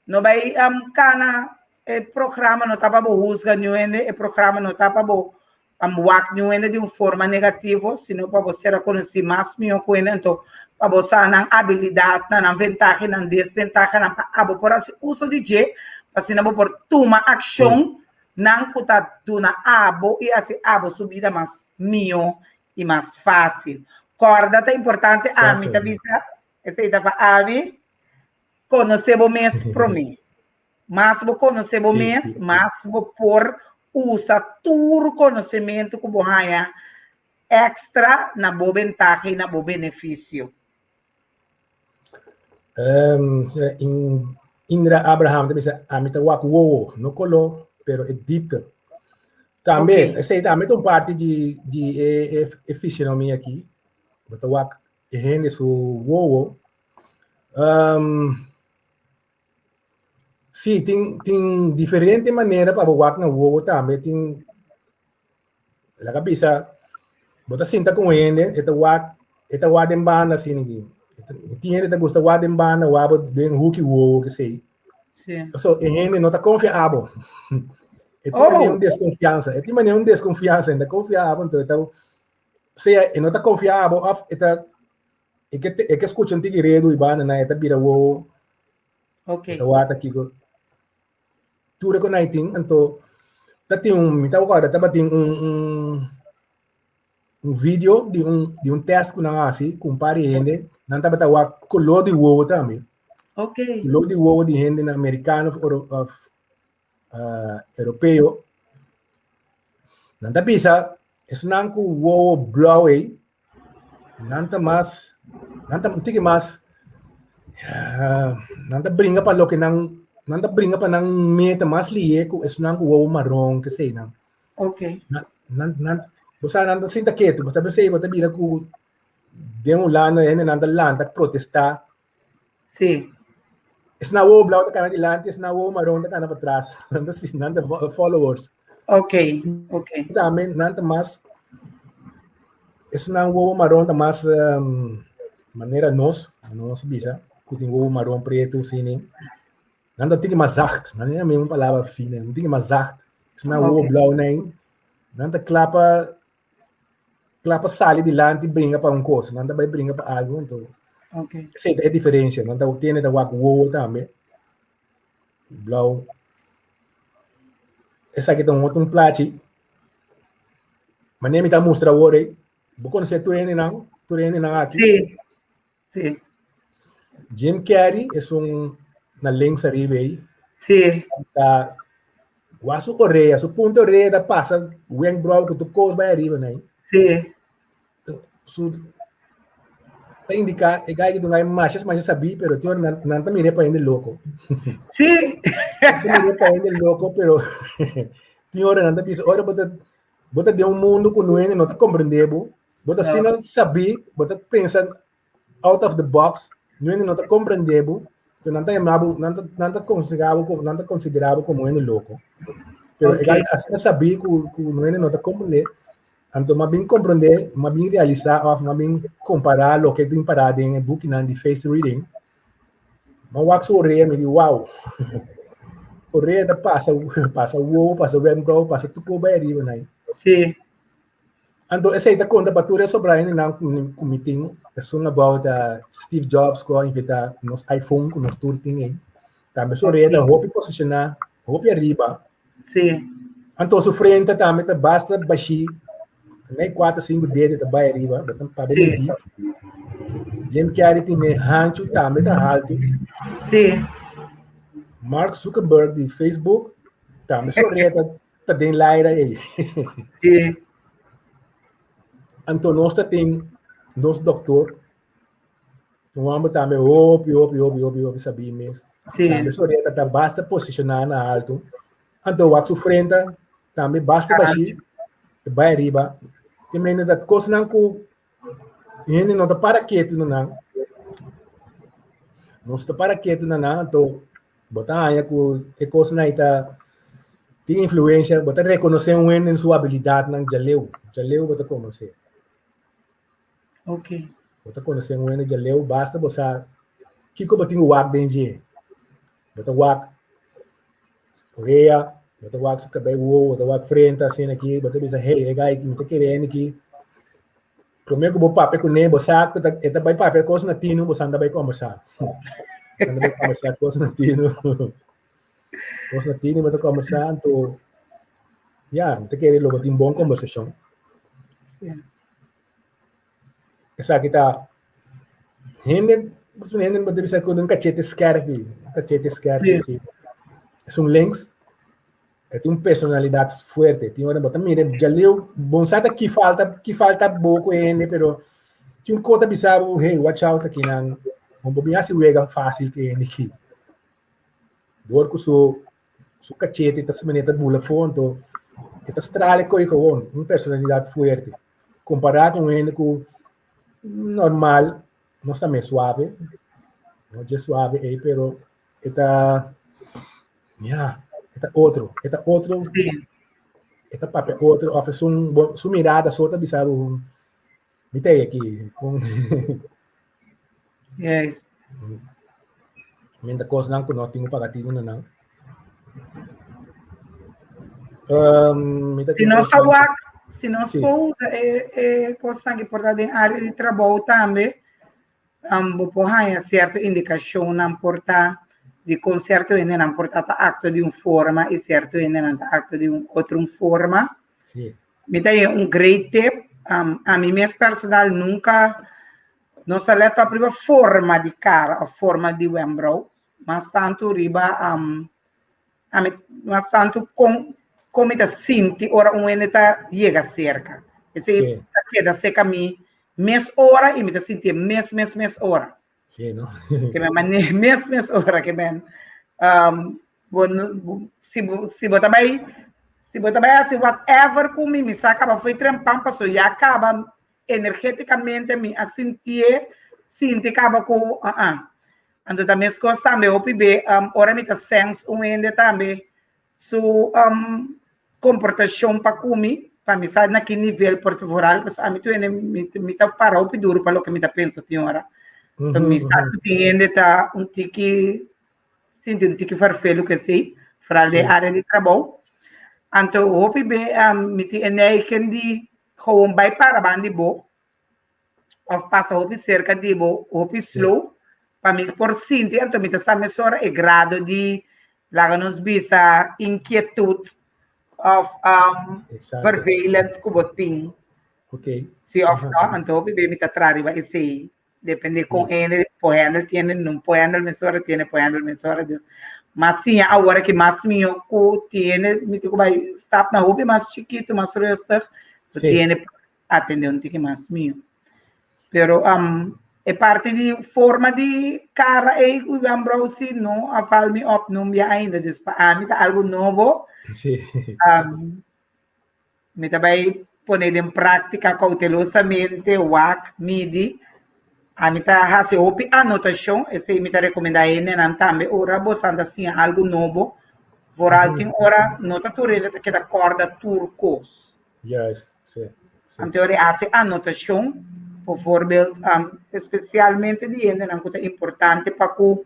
no bai um, kana e programa no ta pa bo husga niun hende, e programa no ta pa bo um, wak niun hende di un forma negativo, sino pa bo sera konosí mas mihó ku hende, anto pa bo sa nan abilidatnan, nan ventaha i nan desventahanan, pa abo por hasi uso di dje, pa asina bo por tuma akshon nan ku ta duna abo i hasi abo su bida mas mihó i mas fásil. Kòrda ta importante, ami ta bisa, esei ta pa ami, konosé bo mes promé. Mas bo konosé bo mes, mas bo por usa tur konosementu ku bo haña èkstra na bo bentaha i na bo benefisio. Indra Abraham ta bisa, ami ta wak wowo, no koló, pero e diepte. Tambe, esei tambe ta un parti di di e e e fisionomia aki. Bo ta wak e hende su wowo. Sí, tin tin diferente manera pa bo wak na wowo tambe. Tin laga bisa bo ta sinta ku un hende e ta wak e ta wak den banda asina aki. Tin hende ta gusta wak den banda wak bo den huki wowo kesei. Sí. So e hende no ta konfia abo. E tin manera un deskonfiansa. E tin manera un deskonfiansa, e no ta konfia abo, enton e ta sea e no ta konfia abo òf e ta E ke e ke skucha un tiki redu i banda nan e ta bira wowo. Ok. E ta wata kiko. Tur e ku nan tin, anto ta tin un, mi ta acorda tabatin un un un video di un di un test ku nan hasi ku un par di hende, nan tabata wak koló di wowo tambe. Ok. Koló di wowo di hendenan amerikano of oro of europeo. Nan ta bisa esnan ku wowo blou ei Nan ta mas, nan ta un tiki mas, nan ta bringa pa loke nan, nan ta bringa pa nan meta mas lié ku esnan ku wowo maron, kesei nan. Ok. Nan, nan, nan, bo sa nan ta sinta ketu, bo ta pensei bo ta bira ku den Hulanda hendenan ta lanta protestá. Sí. Esnan wowo blou ta kana dilanti, esnan wowo maron ta kana patras. Nan ta nan ta followers. Ok, ok. Tambe nan ta mas, esnan wowo maron ta mas um, manera nos, nos bisa, ku tin wowo maron pretu, sini. Nan ta tiki mas zacht, nan a un palabra fina, nan tiki mas zacht. Esnan wowo blou nan, nan ta klapa kla pa sali dilanti bringa pa un kos, nan ta bai bringa pa algu, anto Okay. esei ta e diferensia, nan ta tene ta wak wowo tambe, blou. Esaki ta un otro un plachi, manera mi ta mustra awor ei, bo konosé tur hendenan, tur hendenan aki? Sí, sí. Jim Carrey es un na links ariba ei. Sí. Ta wak su orea, su punta orea ta pasa wenkbrauw ku tur kos bai ariba nei. Sí. Su ta indiká e gai ku ta un gai masha masha sabí, pero tin ora nan nan ta mir'é pa hende loko. Sí. Nan ta mir'é pa hende loko, pero tin ora nan ta bisa ora bo ta bo ta den un mundu ku no hende no ta komprendé bo, bo ta asina sabí, bo ta pensa out of the box, no hende no ta comprende bo, entonces nan ta yama bo, nan ta, nan ta considera bo como, nan ta considera bo como hende loco. Pero okay. gal asina sabí ku, ku no hende no ta comprende, anto ma bin comprende, ma bin realisa of ma bin compara loke tin para den e bukinan di face reading, ma wak su orea mi di wow. Orea ta pasa, pasa wowo, pasa wenkbrauw, pasa tur bai ariba nai. Sí. Anto esei ta konta pa tur e sobrá hendenan ku mi tin. Esun about Steve Jobs ku a inventá nos iPhone ku nos tur tin ei. Tambe su red ta hopi posishoná, hopi ariba. Sí. Anto su frente tambe ta basta bashí. Nei kuater sinku dede ta bai ariba, bo ta pa bo Sí. midí. Jim Carrey tin e hanchu tambe ta haltu. Sí. Mark Zuckerberg di Facebook tambe su red ta ta den laira ei. Sí. Anto nos ta tin nos doktor, un homber tambe hopi, hopi, hopi, hopi, hopi sabí mes. Sí. Tambe su reta ta basta posishoná na alto. Anto wak su frenta tambe basta bashí, ta bai ariba. Te mende dat kosnan ku hende no ta para ketu na nan. Nos ta para ketu na nan, anto bo ta haña ku e kosnan ei ta tin influensia, bo ta rekonosé un hende en su abilidatnan djaleu, djaleu bo ta konosé. Ok. Bo ta konosé un hende djaleu, basta bo sa kiko bo tin ku wak den dje. Bo ta wak orea, bo ta wak su kabei wowo, bo ta wak frente asina aki, bo ta bisa, hey, e gai mi ta kere hende aki. Promé ku bo papia kuné, bo sa ku ta, e ta bai papia kos na tinu, bo sa ta bai kombersá. Bo ta bai kombersá kos na tinu. Kos na tinu bo ta kombersá, anto, ya, mi ta kere lo bo tin bon kombersashon. Sí. Esaki ta hende, hende bo ta bisa ku un kachete skèrpi, un kachete skèrpi, Sí. sí. Es un links. E tin un personalidad fuerte. Tin ora bo ta mira djaleu, bon sa ta ki falta, ki falta bo ku hende, pero tin un kota bisa bo, hey, watch out aki nan. Bon bo bin hasi wega fácil ku hende ki. Door ku su su kachete ta manera ta bula afó, anto e ta strale koi gewoon, un personalidad fuerte. Kompará ku un hende ku normal, no ta mes suave, no dje suave ei, pero e ta Ya, e ta otro, e ta otro, Sí. e ta papia otro, of es un, bo, su mirada so ta bisa bo, mi ta aki, con Yes. Mientras cosnan ku nos tin ku paga tinu na nan. Mi ta Si tin nos ta cosnan wak, si nos Sí. por usa e, e cosnan que por ta den área di trabou tambe, bo por haña sierto indikashonnan por ta di kon sierto hendenan por ta ta aktua di un forma i sierto hendenan ta aktua di un otro un forma. Sí. Mi ta haña un great tip. Ami mes personal nunka no sa lèt òp riba forma di kara òf forma di wèmbrou, mas tantu riba Ami mas tantu kon kon mi ta sinti ora un hende ta yega serka. Esei Sí. ta keda serka mi mes ora i mi ta sintié mes mes mes ora. Sí, no? Ke men mane mes mes ora ke men bo no bo si bo si bo ta bai si bo ta bai hasi whatever ku mi mi sa kaba fo'i trempan paso ya kaba energeticamente mi a sintié sinti kaba ku uh-uh. Anto ta meskos tambe hopi be ora mi ta sens un hende tambe su komportashon pa ku mi, pa mi sa na ki nivel por vooral pasobra ami tur hende mi ta para hopi duru pa loke mi ta pensa tin ora. Anto mi sa ku tin hende ta un tiki sinti un tiki ferfelu ku esei, vooral den area di trabou. Anto hopi be mi tin e neigen di gewoon bai para banda di bo of pasa hopi cerca di bo, hopi slow, pa mi por sinti, anto mi ta sa mesora e grado di, laga nos bisa, inquietud of vervelend ku bo tin. Si of no, anto hopi be mi ta traha riba esei, depende kon hende por handle tiene, no por handle mesora, tiene por handle mesora, dus mas siña awor aki mas mihó ku tiene, mi tin ku bai stap na hopi mas chikitu, mas rustig, tiene atende un tiki mas mihó. Pero um, e parte di forma di cara ei ku Ivan Brau si no a val mi op no bia ainda. Dus pa ami ta algo nobo. Sí. Mi ta bai pone den práctica cautelosamente, wak, midi. Ami ta hasi hopi anotashon, esei mi ta rekomendá hendenan tambe ora bosan ta siña algu nobo, vooral tin ora no ta tur hende ta keda kòrda tur kos. Juist, sí, sí. Anto ora e hasi anotashon, bijvoorbeeld, espesialmente di hendenan ku ta importante pa ku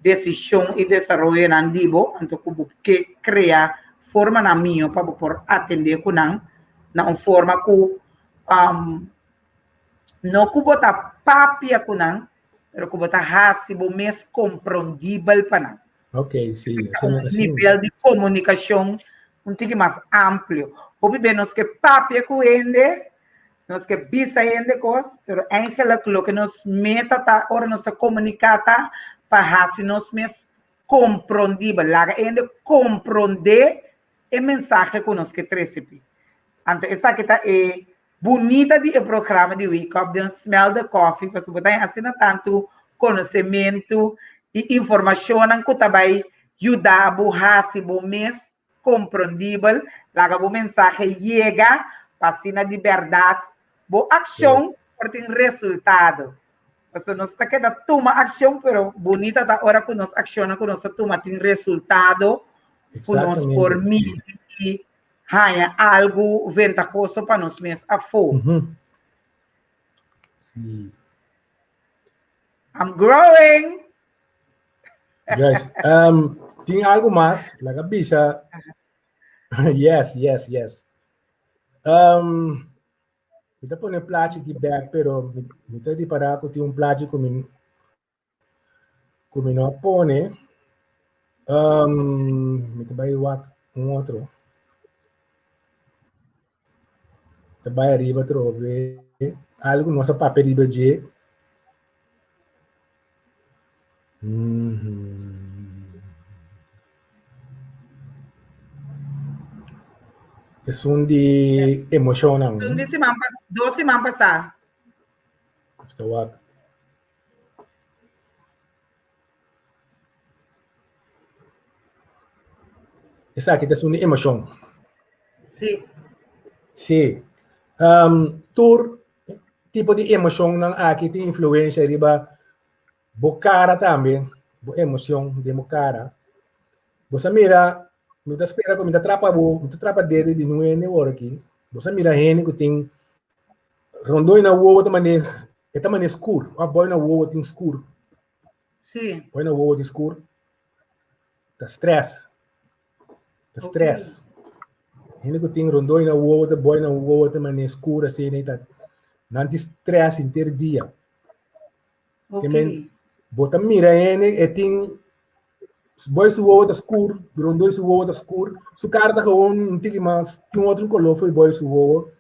desishon i desaroyonan di bo, anto ku bo ke krea formanan mihó pa bo por atendé ku nan na un forma ku no ku bo ta papia ku nan, pero ku bo ta hasi bo mes komprondibel pa nan. Ok, sí, Un asina, asina. nivel di komunikashon un tiki mas amplio. Hopi be nos ke papia ku hende, nos ke bisa hende kos, pero eigenlijk loke nos meta ta ora nos ta komuniká ta pa hasi nos mes komprondibel, laga e hende komprondé e mensahe ku nos ke trese pi. Anto esaki ta e bunita di e programa di Wake Up den Smell the Coffee pasobra bo ta haña asina tantu konosementu i informashonnan ku ta bai yuda bo hasi bo mes komprondibel, laga bo mensahe yega pa asina di bèrdat bo akshon por tin resultado. Pasobra nos ta keda tuma akshon, pero bunita ta ora ku nos akshonnan ku nos ta tuma tin resultado ku nos por midi i haña algu ventahoso pa nos mes afó. Sí. I'm growing. Yes. Tin algu mas, laga bisa. Yes, yes, yes. Mi ta pone plachi aki bek, pero mi ta ripará ku tin un plachi ku mi ku mi no a pone. Mi ta bai wak un otro. Mi ta bai ariba atrobe. Algu nos a papia riba dje. Esun di emoshonnan. Esun di siman pas, dos siman pasá. Sta wak. Esaki ta esun di emoshon. Sí. Sí. Tur tipo di emoshonnan aki tin influensia riba bo kara tambe, bo emocion den bo kara. Bo sa mira, mi ta spera ku mi ta trapa bo, mi ta trapa dede di un hende ora aki. Bo sa mira hende ku tin rondó na wowo ta mane, e ta mane skur, òf boi na wowo tin skur. Sí. Boi na wowo tin skur. Ta stress. Ta stress. Hende ku tin rondó na wowo ta boi na wowo ta mane skur asina, ta nan tin stress henter dia. Ok. Men, bo ta mira hende, e tin boy su wowo ta skur, rondó su wowo ta skur, su cara ta gewoon un tiki mas, tin un otro color for boy su wowo.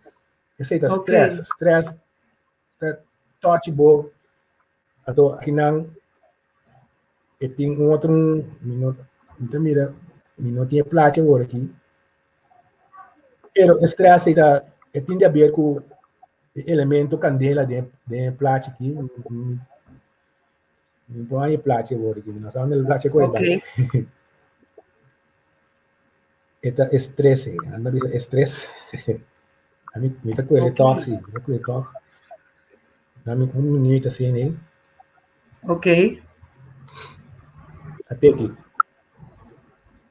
Esei ta stress, stress ta touch bo. Anto akinan e tin un otro, mi no, mi ta mira, mi no tin e plachi awor aki. Pero e stress ei ta, e tin di haber ku e elemento kandela den den e plachi aki. Mi por haña e plachi awor aki, mi no sa unda e plachi a kore bai. E ta e stress ei, nan ta bisa e stress. Ami mi ta kuere tòg si, mi ta kuere tòg. Dame un minuut asina ei. Ok. A teki.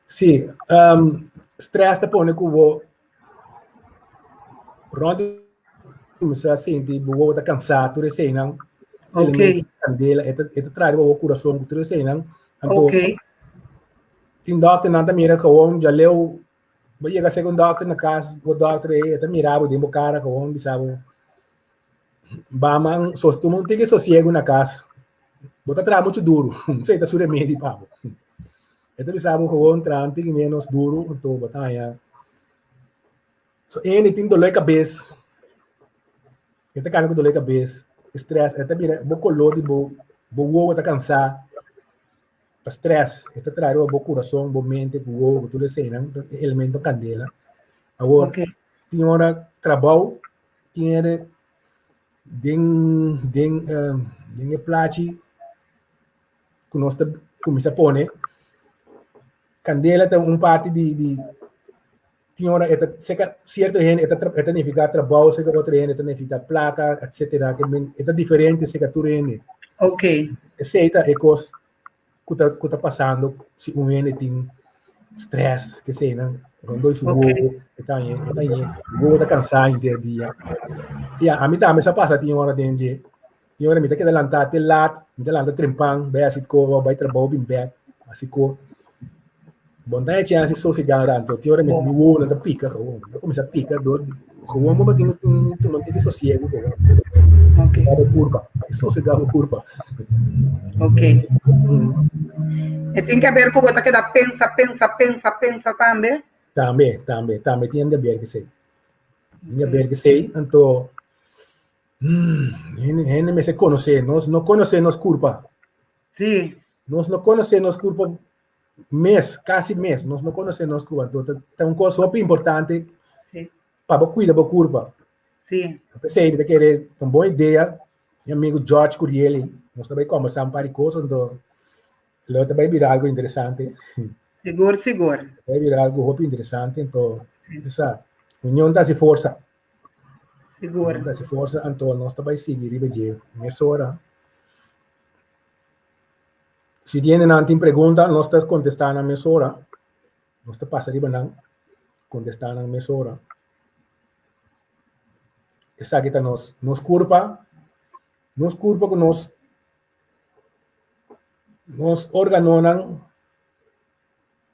Sí, um, stress ta pone ku bo rond kuminsá sinti bo wowo ta kansá tur eseinan. Ok. Kandela, e ta, e ta trae riba bo kurason ku tur eseinan. Anto, Ok. tin dòkternan ta mira kawon djaleu, bo yega serka un dòkter na kas, bo dòkter ei e ta mira bo den bo kara kawon bisa bo, Bama sos tuma un tiki sosiego na kas. Bo ta traha muchu duru. Esei ta su remedi pa bo. E ta bisa bo gewoon traha un tiki menos duru, anto bo ta haña. So ene tin dolor di kabes. E ta kana ku dolor di kabes, stress, e ta bira bo koló di bo bo wowo ta kansá. Ta stress, e ta traha riba bo kurason, bo mente, ku wowo, ku tur eseinan, e elemento kandela. Awor, tin ora trabou Tiene den den den e plachi ku nos ta kuminsá pone kandela ta un parti di di tin ora e ta seka sierto hende e ta e ta nifiká trabou seka otro hende e ta nifiká plaka etsetera ke men e ta diferente seka tur hende. Ok. Esei ta e kos ku ta ku ta pasando si un hende tin stress ke sei nan rondó su wowo e ta e ta wowo ta kansá henter dia ya ami tambe sa pasa tin ora den dje tin ora mi ta keda lantá te lat mi ta lanta trempan bai hasi koba bai trabou bin bèk hasi ko bon ta e chèns di sosegá un rato tin ora mi mi wowonan ta pika gewoon ta kuminsá pika dor gewoon bo tin un tuma un tiki sosiego gewoon Ok. bo kurpa sosegá bo kurpa. Ok. E tin ke ber ku bo ta keda pensa, pensa, pensa, pensa tambe? Tambe, tambe, tambe tin di aber ku esei. Tin di aber ku esei, anto hende hende mester konosé, nos no konosé nos kurpa. Sí. Nos no konosé nos kurpa mes, kasi mes, nos no konosé nos kurpa. Anto ta ta un kos hopi importante Sí. pa bo kuida bo kurpa. Sí. P'esei mi ta kere ta un bon idea, mi amigu George Curiel, nos ta bai kombersá un par di kos, anto lo ta bai bira algu interesante. Sigur, sigur. Ta bai bira algu hopi interesante, anto Sí. esa union ta hasi forsa. Sigur. Union ta hasi forsa, anto nos ta bai sigui riba dje mesora. Si tiene nan tin pregunta, nos ta kontestá nan mesora. Nos ta pasa riba nan, kontestá nan mesora. Esaki ta nos, nos kurpa, nos kurpa ku nos, nos órganonan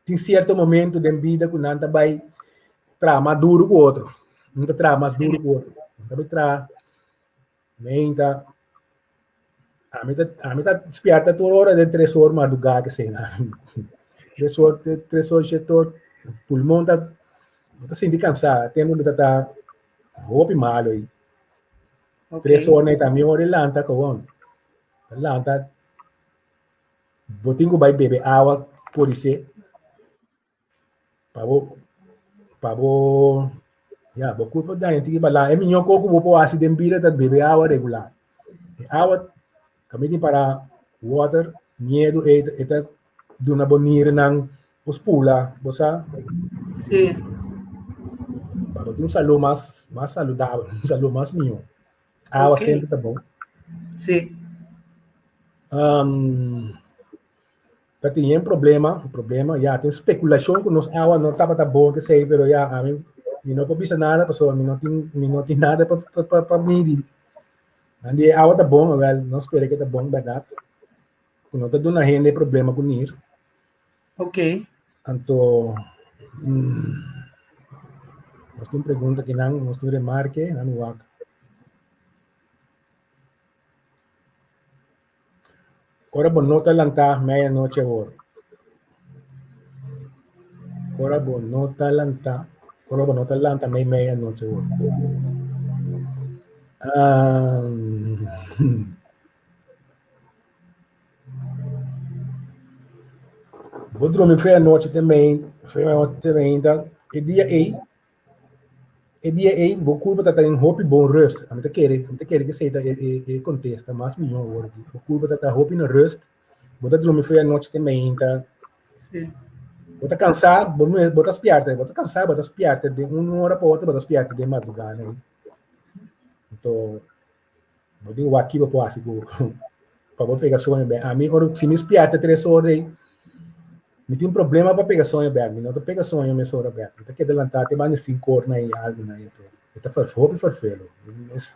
tin sierto momento den bida ku nan ta bai traha mas duru ku otro. Nan ta traha mas duru ku otro. Nan ta bai traha meinta. Ami ta, ami ta spierta tur ora den tres or madrugá ke sena. Tres or, tres or, shete or, pulmon ta, bo ta sinti kansá. Tempu mi ta ta hopi malo ei. Tres or na e ta mi ora e lanta kowon. Ta lanta Bo tin ku bai bebe awa podisé pa bo pa bo ya bo kurpo daña tiki balá. E mihó kos ku bo por hasi den bida ta bebe awa regular. E awa kaminda tin para water miedu e e ta duna bo nirnan bo spula bo sa. Sí. Pa bo tin un salú mas mas saludabel un salú mas mihó. Awa Ok. semper ta bon. Sí. Um, ta tin un problema, un problema, ya, tin speculashon ku nos awa no tabata bon, ke sei, pero ya, ami, mi no por bisa nada, pasobra mi no tin, mi no tin nada pa, pa, pa, pa midi. Nan di e awa ta bon, awel, nos spera ke ta bon, bèrdat. Ku no ta duna hende problema ku nir. Ok. Anto, mm, nos tin pregunta kinan, nos tin remarke, nan mi wak. Ora bo no ta lantá medianoche awor. Ora bo no ta lantá, ora bo no ta lanta mei medianoche awor. Um, Bo drumi fe anochi te mei, fe anochi te meinta, e dia ei, e dia ei bo kurpa ta tin hopi bon rust. Ami ta kere, mi ta kere ke esei ta e e e kontesta mas mihó awor aki. Bo kurpa ta ta hopi na rust, bo ta drumi fe anochi te meinta. Sí. Bo ta kansá, bo bo ta spièrta, bo ta kansá, bo ta spièrta den un ora pa otro bo ta spièrta den mardugá nei. Anto Bo tin wak ki bo por hasi ku pa bo pega soño bek. Ami ora si mi spièrta tres ora ei, mi tin problema pa pega soño bek. Mi no ta pega soño mesora bek. Mi ta keda lantá te banda sinku ora na i algu na i. E ta hopi ferfelu. Mi mes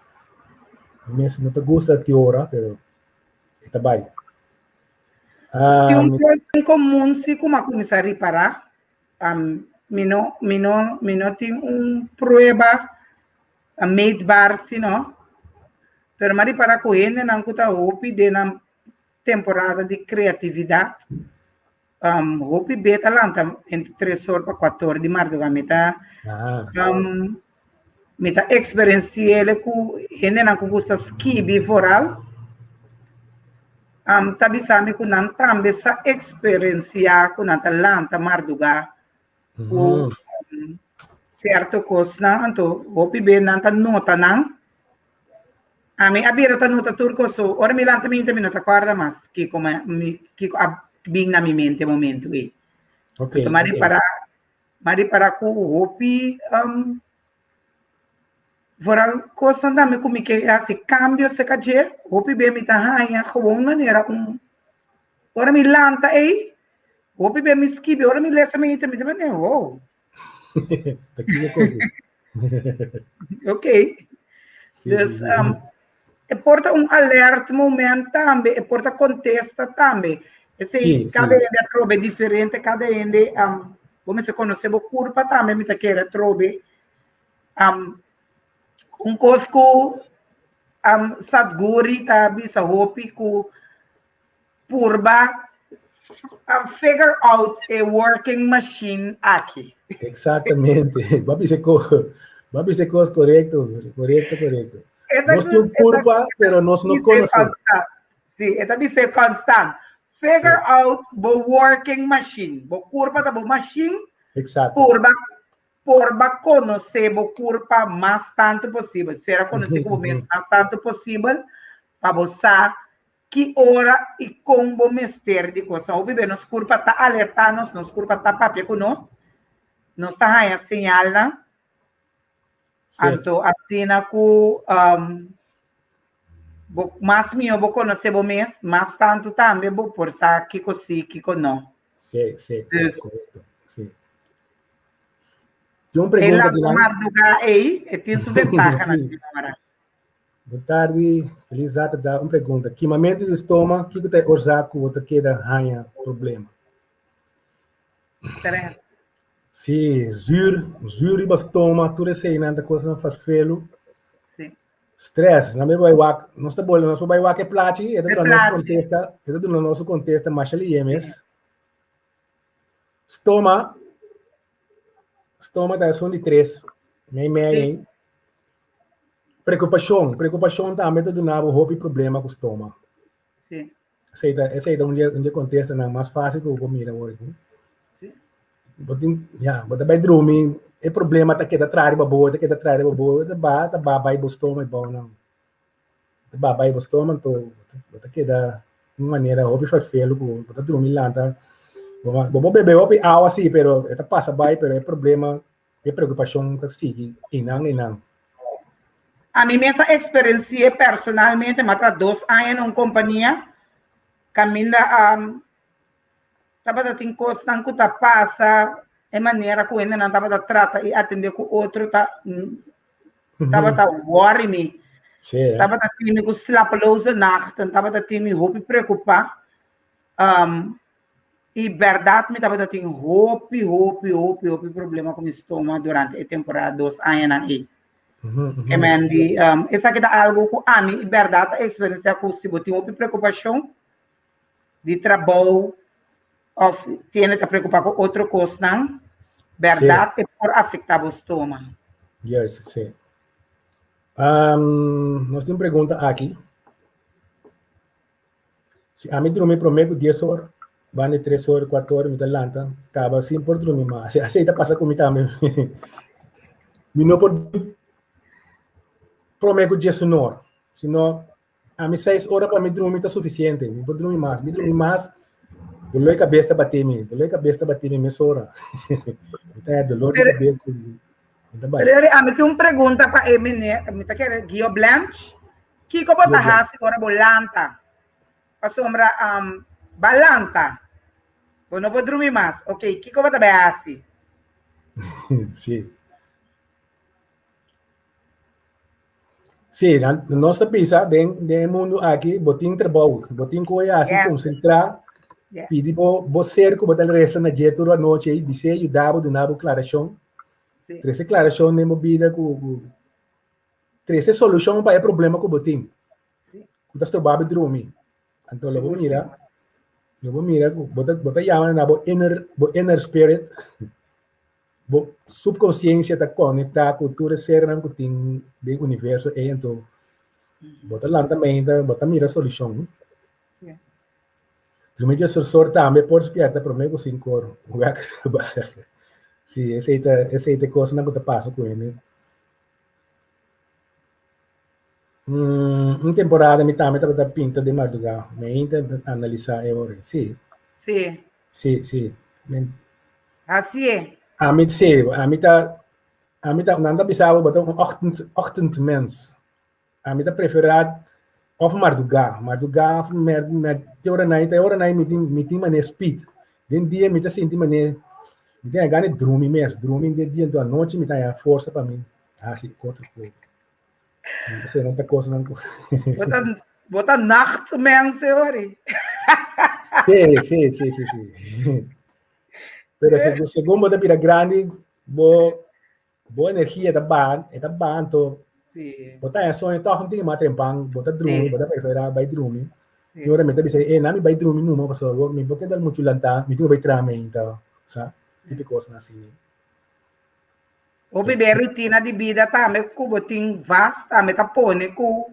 mi mes no ta gusta te ora, pero e ta bai. Tin un kos en komun si ku mi a kuminsá ripará. Mi no mi no mi no tin un prueba a meetbaar si no, pero m'a ripara ku hendenan ku ta hopi den nan temporada di kreatividat, hopi be ta lanta entre tres or pa kuater or di mardugá. Mi ta mi ta eksperensi'el ku hendenan ku gusta skibi vooral ta bisa mi ku nan tambe sa eksperensiá ku nan ta lanta mardugá ku sierto kosnan, anto hopi be nan ta nota nan. Ami a bira ta nota tur kos, so ora mi lanta minta mi no ta kòrda mas kiko mi kiko a bin na mi mente e momento ei. Okay, Anto m'a okay. ripará, m'a ripará ku hopi vooral kosnan tambe ku mi ke hasi kambio serka dje, hopi be mi ta haña gewoon manera un ora mi lanta ei Hopi be mi skibi, ora mi lesa mi ita mi ta mane, wow. Ta kiko koki. Ok. Sí, Dus, sí, sí. um, e porta un alert moment tambe, e porta contesta tambe. Esei, Sí, cada sí. hende atrobe diferente, cada hende, um, bo mester conoce bo curpa tambe, mi ta kere atrobe. Um, un kos ku um, Sadhguru ta bisa hopi ku Purba a figure out e working machine aki. Exactamente. Bo a bisa ko, bo a bisa kos korekto, korekto, korekto. E ta Nos tin e ta kurpa, pero nos no bis'é konosé. constant. Sí, e ta bis'é constant. Figure Sí. out bo working machine. Bo kurpa ta bo machine. Exacto. Purba purba konosé bo kurpa mas tantu posibel. Sera konosé ku bo mes mas tantu posibel pa bo sa Ki ora i kon bo mester di kosnan? Hopi be nos kurpa ta alertá nos, nos kurpa ta papia ku nos, nos ta haña señalnan. Sí. Anto asina ku um, Bo, mas mihó bo konosé bo mes, mas tantu tambe bo por sa kiko sí, kiko no. Sí, sí, sí, Dus, korekto. Sí. Tin un e pregunta lanta dilan. mardugá ei, e tin su ventahanan, Sí. señora. Bon tardi, felis zaterdag. Un pregunta. Kimamentu di stoma, kiko ta e oorzaak ku bo ta keda haña problema? Stress. Sí, zuur, zuur riba stoma, tur eseinan ta kosnan farfelu. Sí. Stress, nan bai wak, nos ta bole, nos por bai wak e plachi, e ta E duna nos plachi. kontesta, e ta duna nos kontesta masha lihe mes. Stoma, stoma ta esun di tres, mei mei Sí. ei. Preokupashon, preokupashon tambe ta duna bo hopi problema ku stoma. Sí. Esei ta, esei ta un dje, un dje kontestanan mas fásil ku bo por mira awor aki. Sí. Bo tin, ya, bo ta bai drumi, e problema ta keda traha riba bo, ta keda traha riba bo, ta ba, ta ba bai bo stoma i bou nan. Ta ba bai bo stoma, anto bo ta keda un manera hopi ferfelu ku bo ta drumi lanta. Bo, bo por bebe hopi awa sí, pero e ta pasa bai, pero e problema E preokupashon ta sigui einan einan. Ami mes a eksperensi'é personalmente, mi a traha dos aña na un kompania kaminda tabata tin kosnan ku ta pasa, e manera ku hendenan tabata trata i atendé ku otro ta tabata wòri mi. Tabata tin mi ku slapeloze nachten, tabata tin mi hopi preokupá. I bèrdat mi tabata tin hopi, hopi, hopi, hopi problema ku mi stoma durante e temporada dos añanan ei. E men di, um, esaki ta algo ku ami i bèrdat a eksperensiá ku si bo tin hopi preokupashon di trabou òf tiene ta preokupá ku otro kosnan, bèrdat e por afektá bo stoma. Juist, sí. Um, nos tin pregunta aki. Si ami drumi promé ku dies or, banda di tres or, kuater or mi ta lanta, kaba sin por drumi mas. Asei ta pasa ku mi tambe. Mi no por drumi promé ku dies un or, sino ami seis ora pa mi drumi ta sufisiente, mi por drumi mas. Mi drumi mas, dolor di kabes ta bati mi, dolor di kabes ta bati mi mesora. Mi ta haña dolor di kabes ku mi ta bai. Pero ami tin un pregunta pa e meneer, mi ta kere Guio Blanch. Kiko bo ta hasi ora bo lanta? Pasobra um, ba lanta. Bo no por drumi mas. Ok, kiko bo ta bai hasi? Sí. Sí, nos ta bisa den, den e mundu aki, bo tin trabou, bo tin ku hasi, Yeah. konsentrá, Yeah. pidi bo, bo ser ku bo ta resa na dje tur anochi ei, bis'é yuda bo, duna bo klarashon. Sí. Trese klarashon den bo bida ku, ku Trese solushon pa e problema ku bo tin, ku ta stroba bo drumi. Anto lo bo mira, lo bo mira ku bo ta bo ta yama na bo inner bo inner spirit, bo subkonsiensia ta konektá ku tur e sernan ku tin den universo ei, anto bo ta lanta meinta, bo ta mira solushon. Drumi dje sorsor tambe por spierta promé ku sinkor. Wèk. Sí, esei ta esei ta e kosnan ku ta pasa ku hende. Mm, un temporada mi tambe tabata pinta den mardugá. Mi ainda ta analisá e ora. Sí. Sí. Sí, sí. Men, Así es. ami sí, ami ta ami ta nan ta bisa bo ta un ochtend ochtendmens. Ami ta preferá of mardugá, mardugá of mer mer te ora nai te ora nai mi tin mi tin manera speed. Den dia mi ta sinti manera mi tin gana di drumi mes, drumi den dia enton anochi mi ta haña forsa pa mi hasi otro kos. Esei ta kosnan ku Bo ta bo ta nachtmens ori. Sí, sí, sí, sí, sí. Pero segun segun bo ta bira grandi bo Bo energia ta baha, e ta baha anto Sí. bo ta haña soño tòg un tiki mas trempan, bo ta drumi, Sí. bo ta preferá bai drumi. Sí. Tin ora mi ta bisa, eh, na mi bai drumi numa pasobra bo mi por keda muchu lantá, mi tin ku bai traha meinta, sa, tipo kosnan asina. Hopi be rutina di bida tambe ku bo tin vast tambe ta pone ku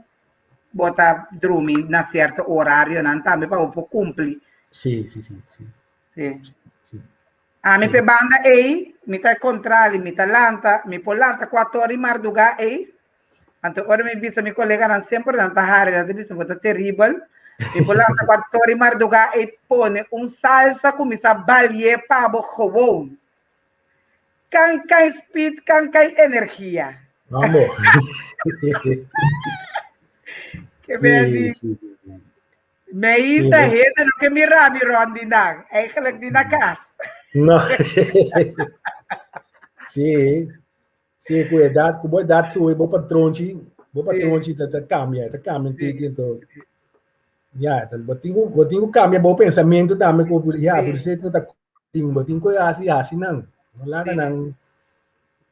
bo ta drumi na sierto orarionan tambe pa bo por kumpli. Sí, sí, sí, sí. Sí. Sí. Ami Sí. p'e banda ei, mi ta kontrali, mi ta lanta, mi por lanta kuator di mardugá ei. Anto ora mi bisa mi koleganan semper nan ta hari, nan ta bisa bo ta teribel. Mi por lanta kuator di mardugá ei pone un salsa kuminsá balié pa bo gewoon. Kan kai speed, kan kai energia. Mambo. Ke Ke ben Sí, di, sí, sí, sí. mi Sí, ta bo. hende no ke mira mi rond di nan, eigenlijk di na kas. No. Sí, sí, ku edat, ku bo edat sube, bo patronchi, bo patronchi ta, ta kambia, ta kambia un tiki, anto, ya, ta, bo tin ku, bo tin ku kambia bo pensamentu tambe ku, ya, por eso ta tin, bo tin ku hasi, hasi nan, no laga nan,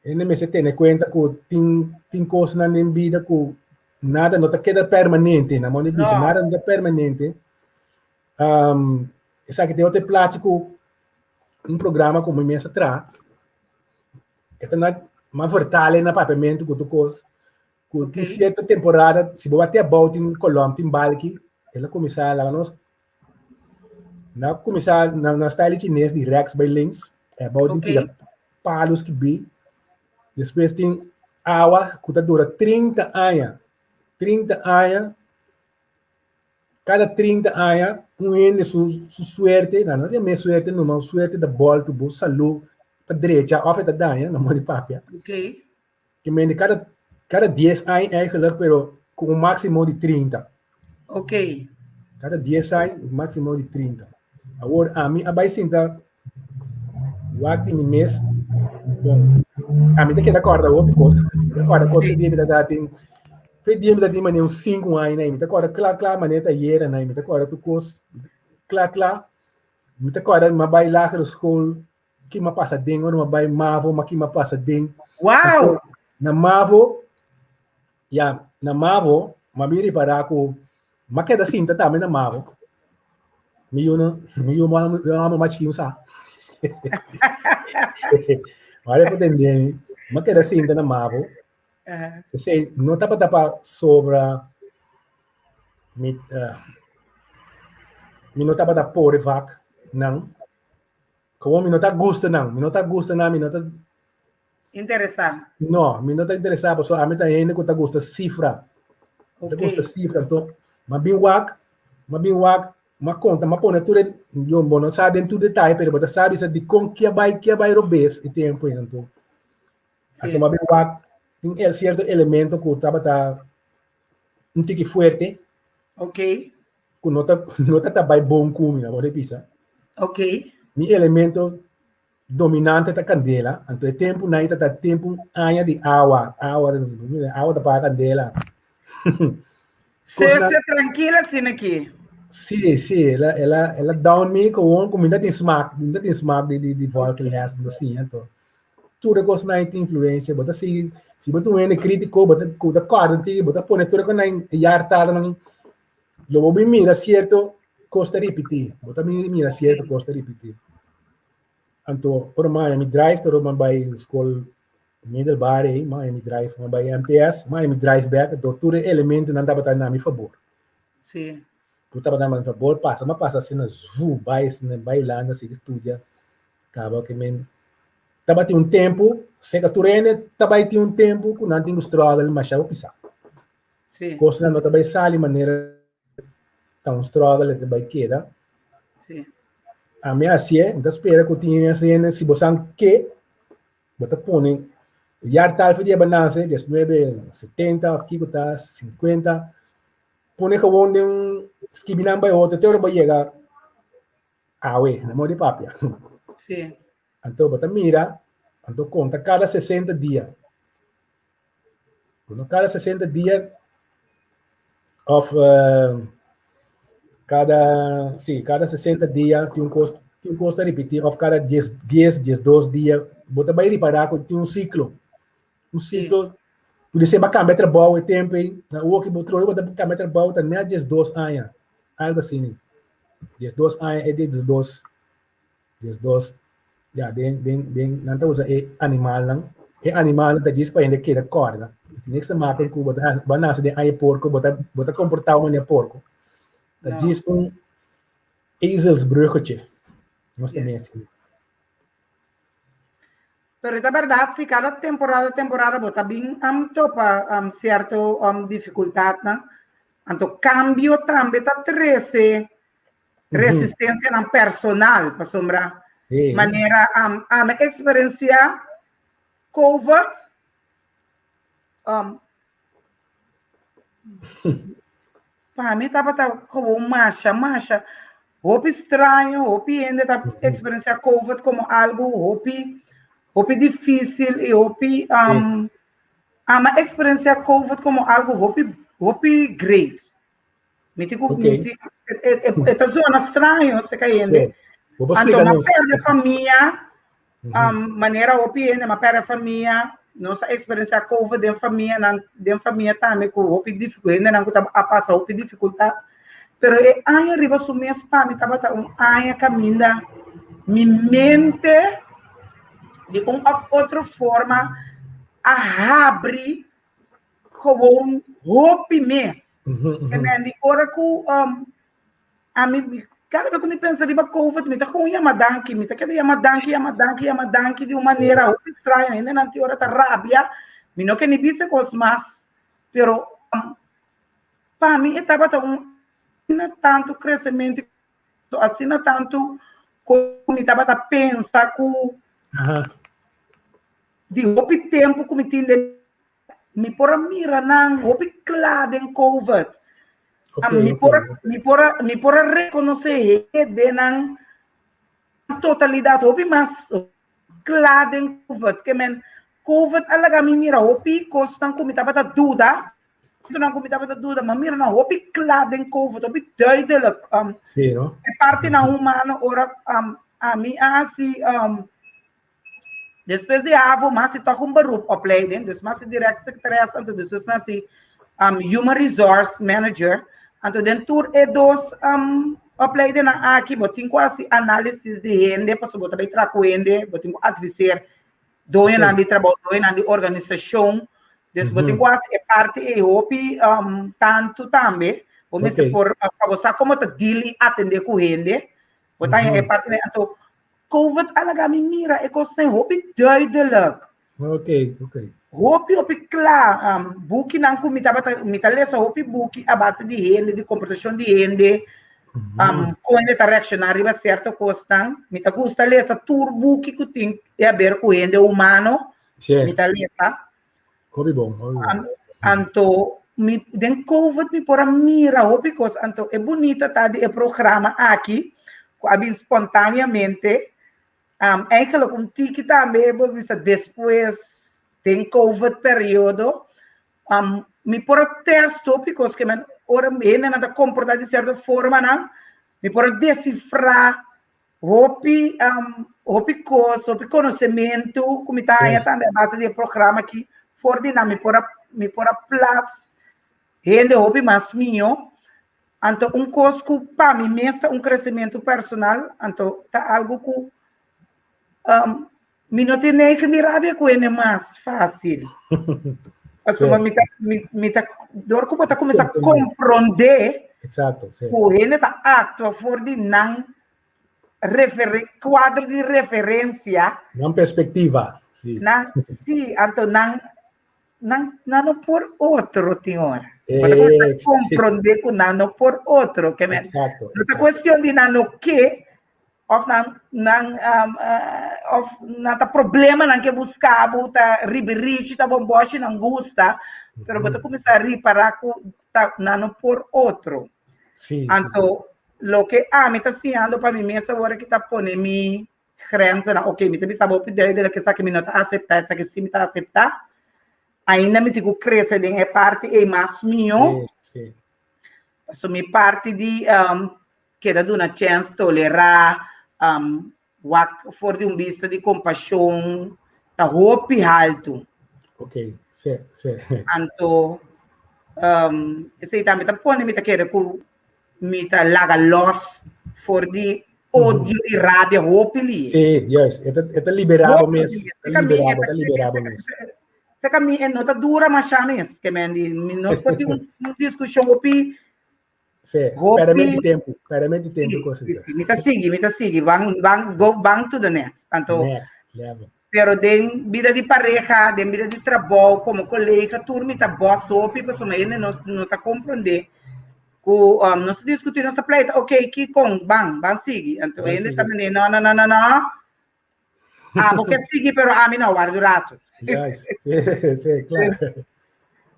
hende mester tene kuenta ku tin, tin kosnan den bida ku nada no ta keda permanente, nan modo di bisa, nada no ta permanente. Um, esaki tin otro plachi ku un programa ku mi mes a traha, e ta na ma vertale na papiamentu ku tur kos, ku tin sierto temporada, si bo bati abou tin kolòm, tin balki, el a kuminsá laga nos na kuminsá na na style chines di rèks bai links, e abou tin pida palu skibí, despues tin awa ku ta dura 30 aña, 30 aña. Kada 30 aña un hende su su suerte, no, no yam'é suerte numa, un suerte ta bòltu bo salú ta drecha òf e ta daña, no mor di papia. Ke mende kada kada dies aña eigenlijk, pero ku un máksimo di 30. Kada dies aña, un máksimo di 30. Awor ami a bai sinta wak di mi mes, bon, ami ta keda kòrda hopi kos, mi ta kòrda kos fe dia mi ta tin, fe dia mi ta tin manera un sinku aña na mi ta kòrda kla kla manera ta ayera na mi ta kòrda tur kos kla kla, mi ta kòrda mi a bai lagere skol, ki mi a pasa den ora mi a bai mavo, ki mi a pasa den. Wow! Na mavo, ya, na mavo, mi a bin ripará ku Mi a keda sinta tambe na mavo. Mi yu no, mi yu mi amo mas chikiu sa. Wale por tende mi. Mi a keda sinta na mavo. Esei no tabata pa sobra mi uh, mi no tabata por e vak nan. Como mi no ta gusta nan, mi no ta gusta nan, mi no ta Interesá. No, mi no ta interesá, pasobra ami ta hende ku ta gusta sifra. Mi ta gusta sifra, anto m'a bin wak, m'a bin wak, m'a konta, m'a pone tur e, yo bo no sa den tur detaye, pero bo ta sa bisa dikon ke a bai, ke a bai robes e tempu ei, anto. Anto m'a bin wak, tin e sierto elemento ku tabata un tiki fuerte. Ku no ta, no ta ta bai bon ku mi, na bo ta bisa. Mi elemento dominante ta kandela, anto e tempu nan ta ta tempu aña di awa, awa, awa ta paga kandela. Sese tranquila asina aki. Sí, sí, ela, ela, ela down mi gewoon ku mi ta tin smaak, mi ta tin smaak di di di volgles, no siña anto. Tur e kosnan tin influencia, bo ta sigui, si bo ta un hende kritiko, bo ta ku ta kòrda tiki, bo ta pone tur e kosnan yartada nan, lo bo bin mira sierto kos ta ripití, bo ta bin mira sierto kos ta ripití. Anto ora maya mi drive ta ora bai skol middelbare ei, maya mi drive, mi bai MTS, maya mi drive bek, anto tur e elementonan tabata na mi fabor. Sí. Tur tabata na mi fabor, pasa, mi a pasa asina zvu, bai asina, bai Hulanda sigui studia, kaba ke men tabatin un tempu, seka tur hende ta bai tin un tempu ku nan tin ku struggle masha hopi sa. Sí. Kosnan no ta bai sali manera ta un struggle e ta bai keda. Sí. Ami a hasié, mi ta spera ku tin hende si bo san ke, bo ta pone jaartal for di e bananse, diesnuebe setenta òf kiko ta, sinkuenta, pone gewoon den un skibi nan bai otro te ora bo yega awe, na modo di papia. Sí. Anto bo ta mira, anto konta kada 60 dia. Uno kada 60 dia of uh, kada sí, kada 60 dia tin un kos tin un kos ta repetí of kada 10 10 12 dia bo ta bai ripará ku tin un siklo. Un siklo por ser ba kambia trabou e tempo ei, na oki bo trohe bo ta kambia trabou ta net 12 aña, algo asina. 12 aña e 12 12, ya, den, den, den, nan ta usa e animalnan. E animalnan ta djis pa hende keda kòrda. Tin niks te maken ku bo ta, bo a nase den aña porko, bo ta, bo ta komportá un manera porko. Ta No. djis un ezelsbruggetje. Nos ta Yes. mesi. Pero ta bèrdat si kada temporada temporada bo ta bin um, topa um, sierto um, difikultatnan. Anto kambio tambe ta trese resistencianan personal, pasobra Sí. manera am ami experiencia COVID, um, Pa mi tabata gewoon masha, masha hopi straño, hopi hende ta eksperensiá Covid komo algu hopi, hopi difísil i hopi um, ami a eksperensiá Covid komo algu hopi, hopi great. Mi tin ku, mi tin, e, e, e ta zona straño seka hende. Bo por Anto splika m'a nos. pèrdè famia, um, manera hopi hende m'a pèrdè famia, nos a eksperensiá Covid den famianan, den famia tambe ku hopi difiku, hendenan ku ta a pasa hopi difikultat. Pero e aña riba su mes pa mi tabata un aña kaminda mi mente di un òf otro forma a habri gewoon hopi mes. Ke men di ora ku um, ami kada bes ku mi pensa riba Covid mi ta gewoon yama danki, mi ta keda yama danki, yama danki, yama danki di un manera hopi straño, hendenan tin ora ta rabia, mi no ke ni bisa kos mas, pero um, pa mi e tabata un asina tantu kresementu, asina tantu ku mi tabata pensa ku di hopi tempu ku mi tin den mi por a mira nan hopi kla den Covid. Mi por a, mi por a, mi por a rekonosé hendenan totalidat hopi mas kla den Covid. Ke men Covid a laga mi mira hopi kosnan ku mi tabata duda, nan ku mi tabata duda, ma mira nan hopi kla den Covid, hopi duidelijk. Sí, no? E partinan humano ora ami a hasi Despues di havo, mi hasi tòg un beroepopleiding, dus mi hasi direct secretaresse, anto despues mi hasi um, human resource manager. Anto den tur e dos um, opleidingnan aki, bo tin ku hasi análisis di hende, pasobra bo ta bai traha ku hende, bo tin ku adviseer doñonan di trabou, doñonan di organisashon. Dus bo tin ku hasi e parti ei hopi um, tantu tambe. Bo mester por, pa bo sa komo ta deal i atendé ku hende. Bo ta haña e parti ei. Anto Covid a laga mi mira e kosnan hopi duidelijk. Oké, oké. Hopi, hopi kla. Um, bukinan ku mi tabata, mi ta lesa hopi buki a base di hende, di komportashon di hende, um, kon hende ta reakshoná riba sierto kosnan. Mi ta gusta lesa tur buki ku tin di haber ku hende humano. Mi ta lesa. Hopi bon, hopi bon. Anto, mi, den Covid mi por a mira hopi kos. Anto, e bunita ta di e programa aki, ku a bin spontaneamente. Um, eigenlijk un tiki tambe, bo bisa despues den Covid periodo, um, mi por a test hopi kos ke men ora hendenan ta komportá di sierto formanan, mi por a desifrá Hopi, um, hopi kos, hopi konosementu ku mi ta haña tambe a base di e programa aki for di nan mi por a, mi por a plats hende hopi mas mihó. Anto un kos ku pa mi mes ta un kresementu personal, anto ta algu ku um, mi no tin negen di rabia ku hende mas fásil. Pasobra mi ta, mi, mi ta, dor ku bo ta kuminsá komprondé Exacto, sí. ku hende ta aktua for di nan referen, kuadro di referensia. Nan perspektiva, sí. Nan, sí, anto nan, nan, nan no por otro tin ora. Bo ta kuminsá komprondé ku nan no por otro. Ke men, Exacto, no ta exacto. kuestion di nan no ke, Of nan nan um, of nan ta problemanan ke buska bo, ta ribirishi, ta bomboshi nan gusta, pero bo ta kuminsá ripará ku ta nan no por otro. Sí, sí, Anto, loke ami ta siñando pa mi mes awor aki ta pone mi grenzennan. Ok, mi ta bisa bo hopi duidelijk esaki mi no ta aseptá, esaki sí mi ta aseptá. Ainda mi tin ku krese den e parti ei mas mihó. Sí, sí. Pasobra mi parti di um, Keda duna chèns, tolerá, wak for di un bista di kompashon ta hopi haltu. Ok, sí, sí. Anto, esei tambe ta pone mi ta kere ku mi ta laga lòs for di odio i rabia hopi lihe. Sí, juist. E ta, e ta liberá bo mes. E ta liberá bo, ta liberá bo mes. Seka mi e no ta dura masha mes, ke men di, mi no por tin un diskushon hopi Sí, Hopi. perdimento di tempo, perdimento di tempo Sí, cosa. sí, sí. Mi ta sigui, mi ta sigui. Van, van, go, van to the next. Anto, Next level. pero den vida di pareja, den vida di trabou, como colega, tur mi ta box hopi, pasobra hende no, no ta comprende ku um, nos ta discuti, nos ta pleita, ok, kikon, ban, ban sigui. Anto Ban hende ta sigui. mene, no, no, no, no, no. Abo ke sigui, pero ami no, warda un rato. Juist, sí, sí, claro.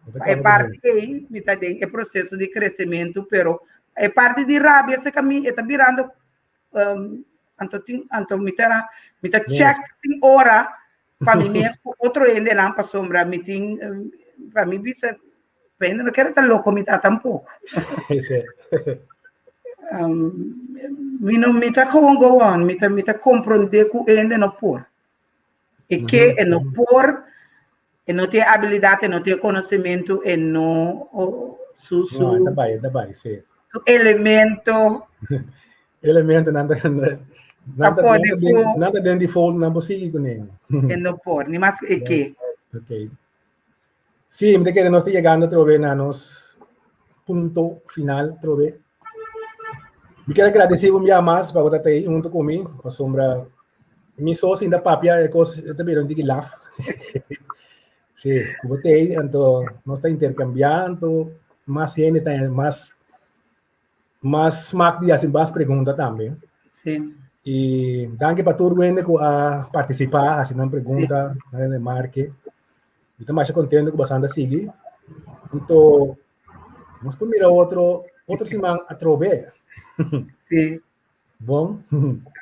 Pa e parti ei mi ta den e proseso di kresementu, pero e parti di rabia se kami e ta birando um, anto tin anto mi ta mi ta check tin ora pa mi mes ku otro hendenan pasobra mi tin pa mi bisa pa hende no kere ta loko mi ta tampoko. Um, mi no mi ta gewoon go on, mi ta mi ta komprondé ku hende no por. E ke e no por, e no tin abilidat, e no tin konosementu, e no su su No, ta bai, ta bai, sí. Su elemento. Elemento nan ta nan ta den nan ta den di fold nan por sigui kuné. E no por, ni mas e ke. Okay. Sí, mi ta kere nos ta yegando atrobe na nos punto final atrobe. Mi quiero agradecer un día más pa bo ta ei hunto ku mi, pasobra mi so sin ta papia e kos ta bira un tiki laf. Sí, ku bo ta ei, anto nos ta intercambiando, mas hende ta mas mas smak di hasi mas pregunta tambe. Sí. I danki pa tur wende ku a partisipá, hasi nan pregunta, sí. Nan remarke. Mi ta masha kontento ku bosan ta sigui. Anto, nos por mira otro, otro siman atrobe. Sí. Bon.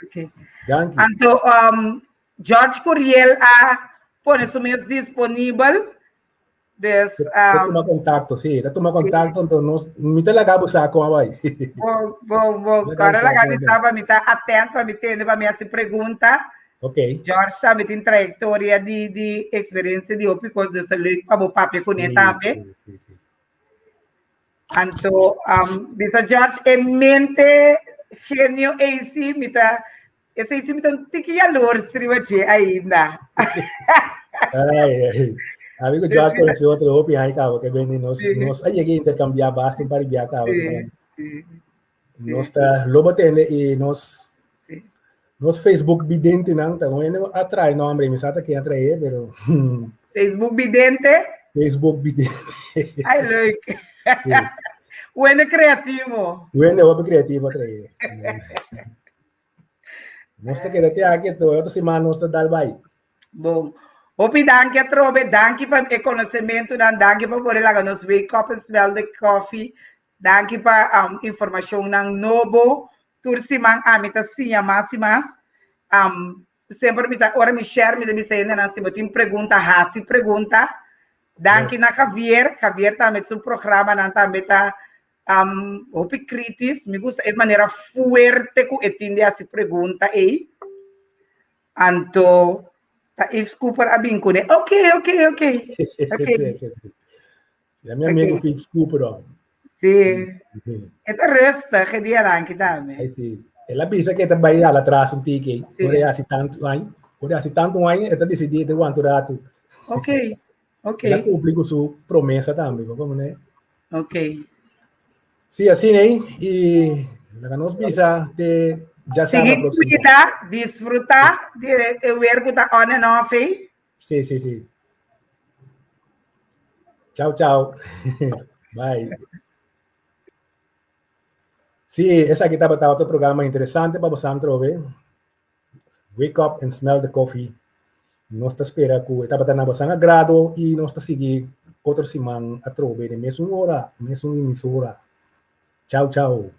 Okay. Danki. Anto, um, George Curiel a pone su mes disponibel. Des, um, tuma contacto, sí, ta tuma contacto, sí. Entonces nos, mi te laga busa con awai. Bon, bon, bon. Ahora laga mi sa mi ta atento, mi tende, pa mi hace pregunta. Ok. George sabe tin trayectoria di, di experiencia di hopi cos, dus leuk pa bo papia kuné sí, tambe. Sí, sí, sí. Anto, um, bisa George, e mente genio ei sí, mi ta, esei sí mi ta un tiki jaloers riba dje ainda. Ai, ai. Amigo George conoce otro hopi ai cabo que beni nos sí. Nos a llegué a intercambiar basta un par de cabo sí, sí. Nos ta lobo tende y nos nos Facebook vidente nan ta bueno atrae nombre mi sa ta quién atrae pero Facebook vidente. Facebook vidente. Ai leuk. Sí. Wende creativo. Wende hopi creativo atrae. Nos ta keda te aki to otro semana nos ta dal bai. Bon. Hopi danki atrobe, danki pa e konosementunan, danki pa por laga nos wake up and smell the coffee. Danki pa um, informashonnan nobo. Tur siman ami ta siña mas i mas. Um, semper mi ta, ora mi share, mi ta bisa hendenan, si bo tin pregunta, hasi pregunta. Danki na Javier. Javier tambe su programanan tambe ta um, hopi kritis. Mi gusta e manera fuerte ku e tin di hasi pregunta ei. Anto, ta Yves Cooper a bin kuné. Ok, ok, ok. Ok. Sí, sí, sí. Sí, mi amigo okay. Yves Cooper. Sí. Sí. E ta rustig, e dia ranki tambe. Ai, sí. El a bisa que ta bai ala atrás un tiki. Sí. Ora hasi tanto aña. Ora hasi tanto aña, e ta decidí te aguanta un rato. Ok. Ok. El a cumpli con su promesa tambe, como ne? Ok. Sí, así, ne? Y laga nos bisa te ya sabe la próxima. Cuida, disfruta de e weer ku ta on and off, eh? Sí, sí, sí. Chao, chao. Bye. Sí, esaki tabata otro programa interesante pa boso atrobe. Wake up and smell the coffee. Nos ta spera ku e tabata na boso agrado i nos ta sigui otro siman atrobe den mesun ora, mesun emisora. Chao, chao.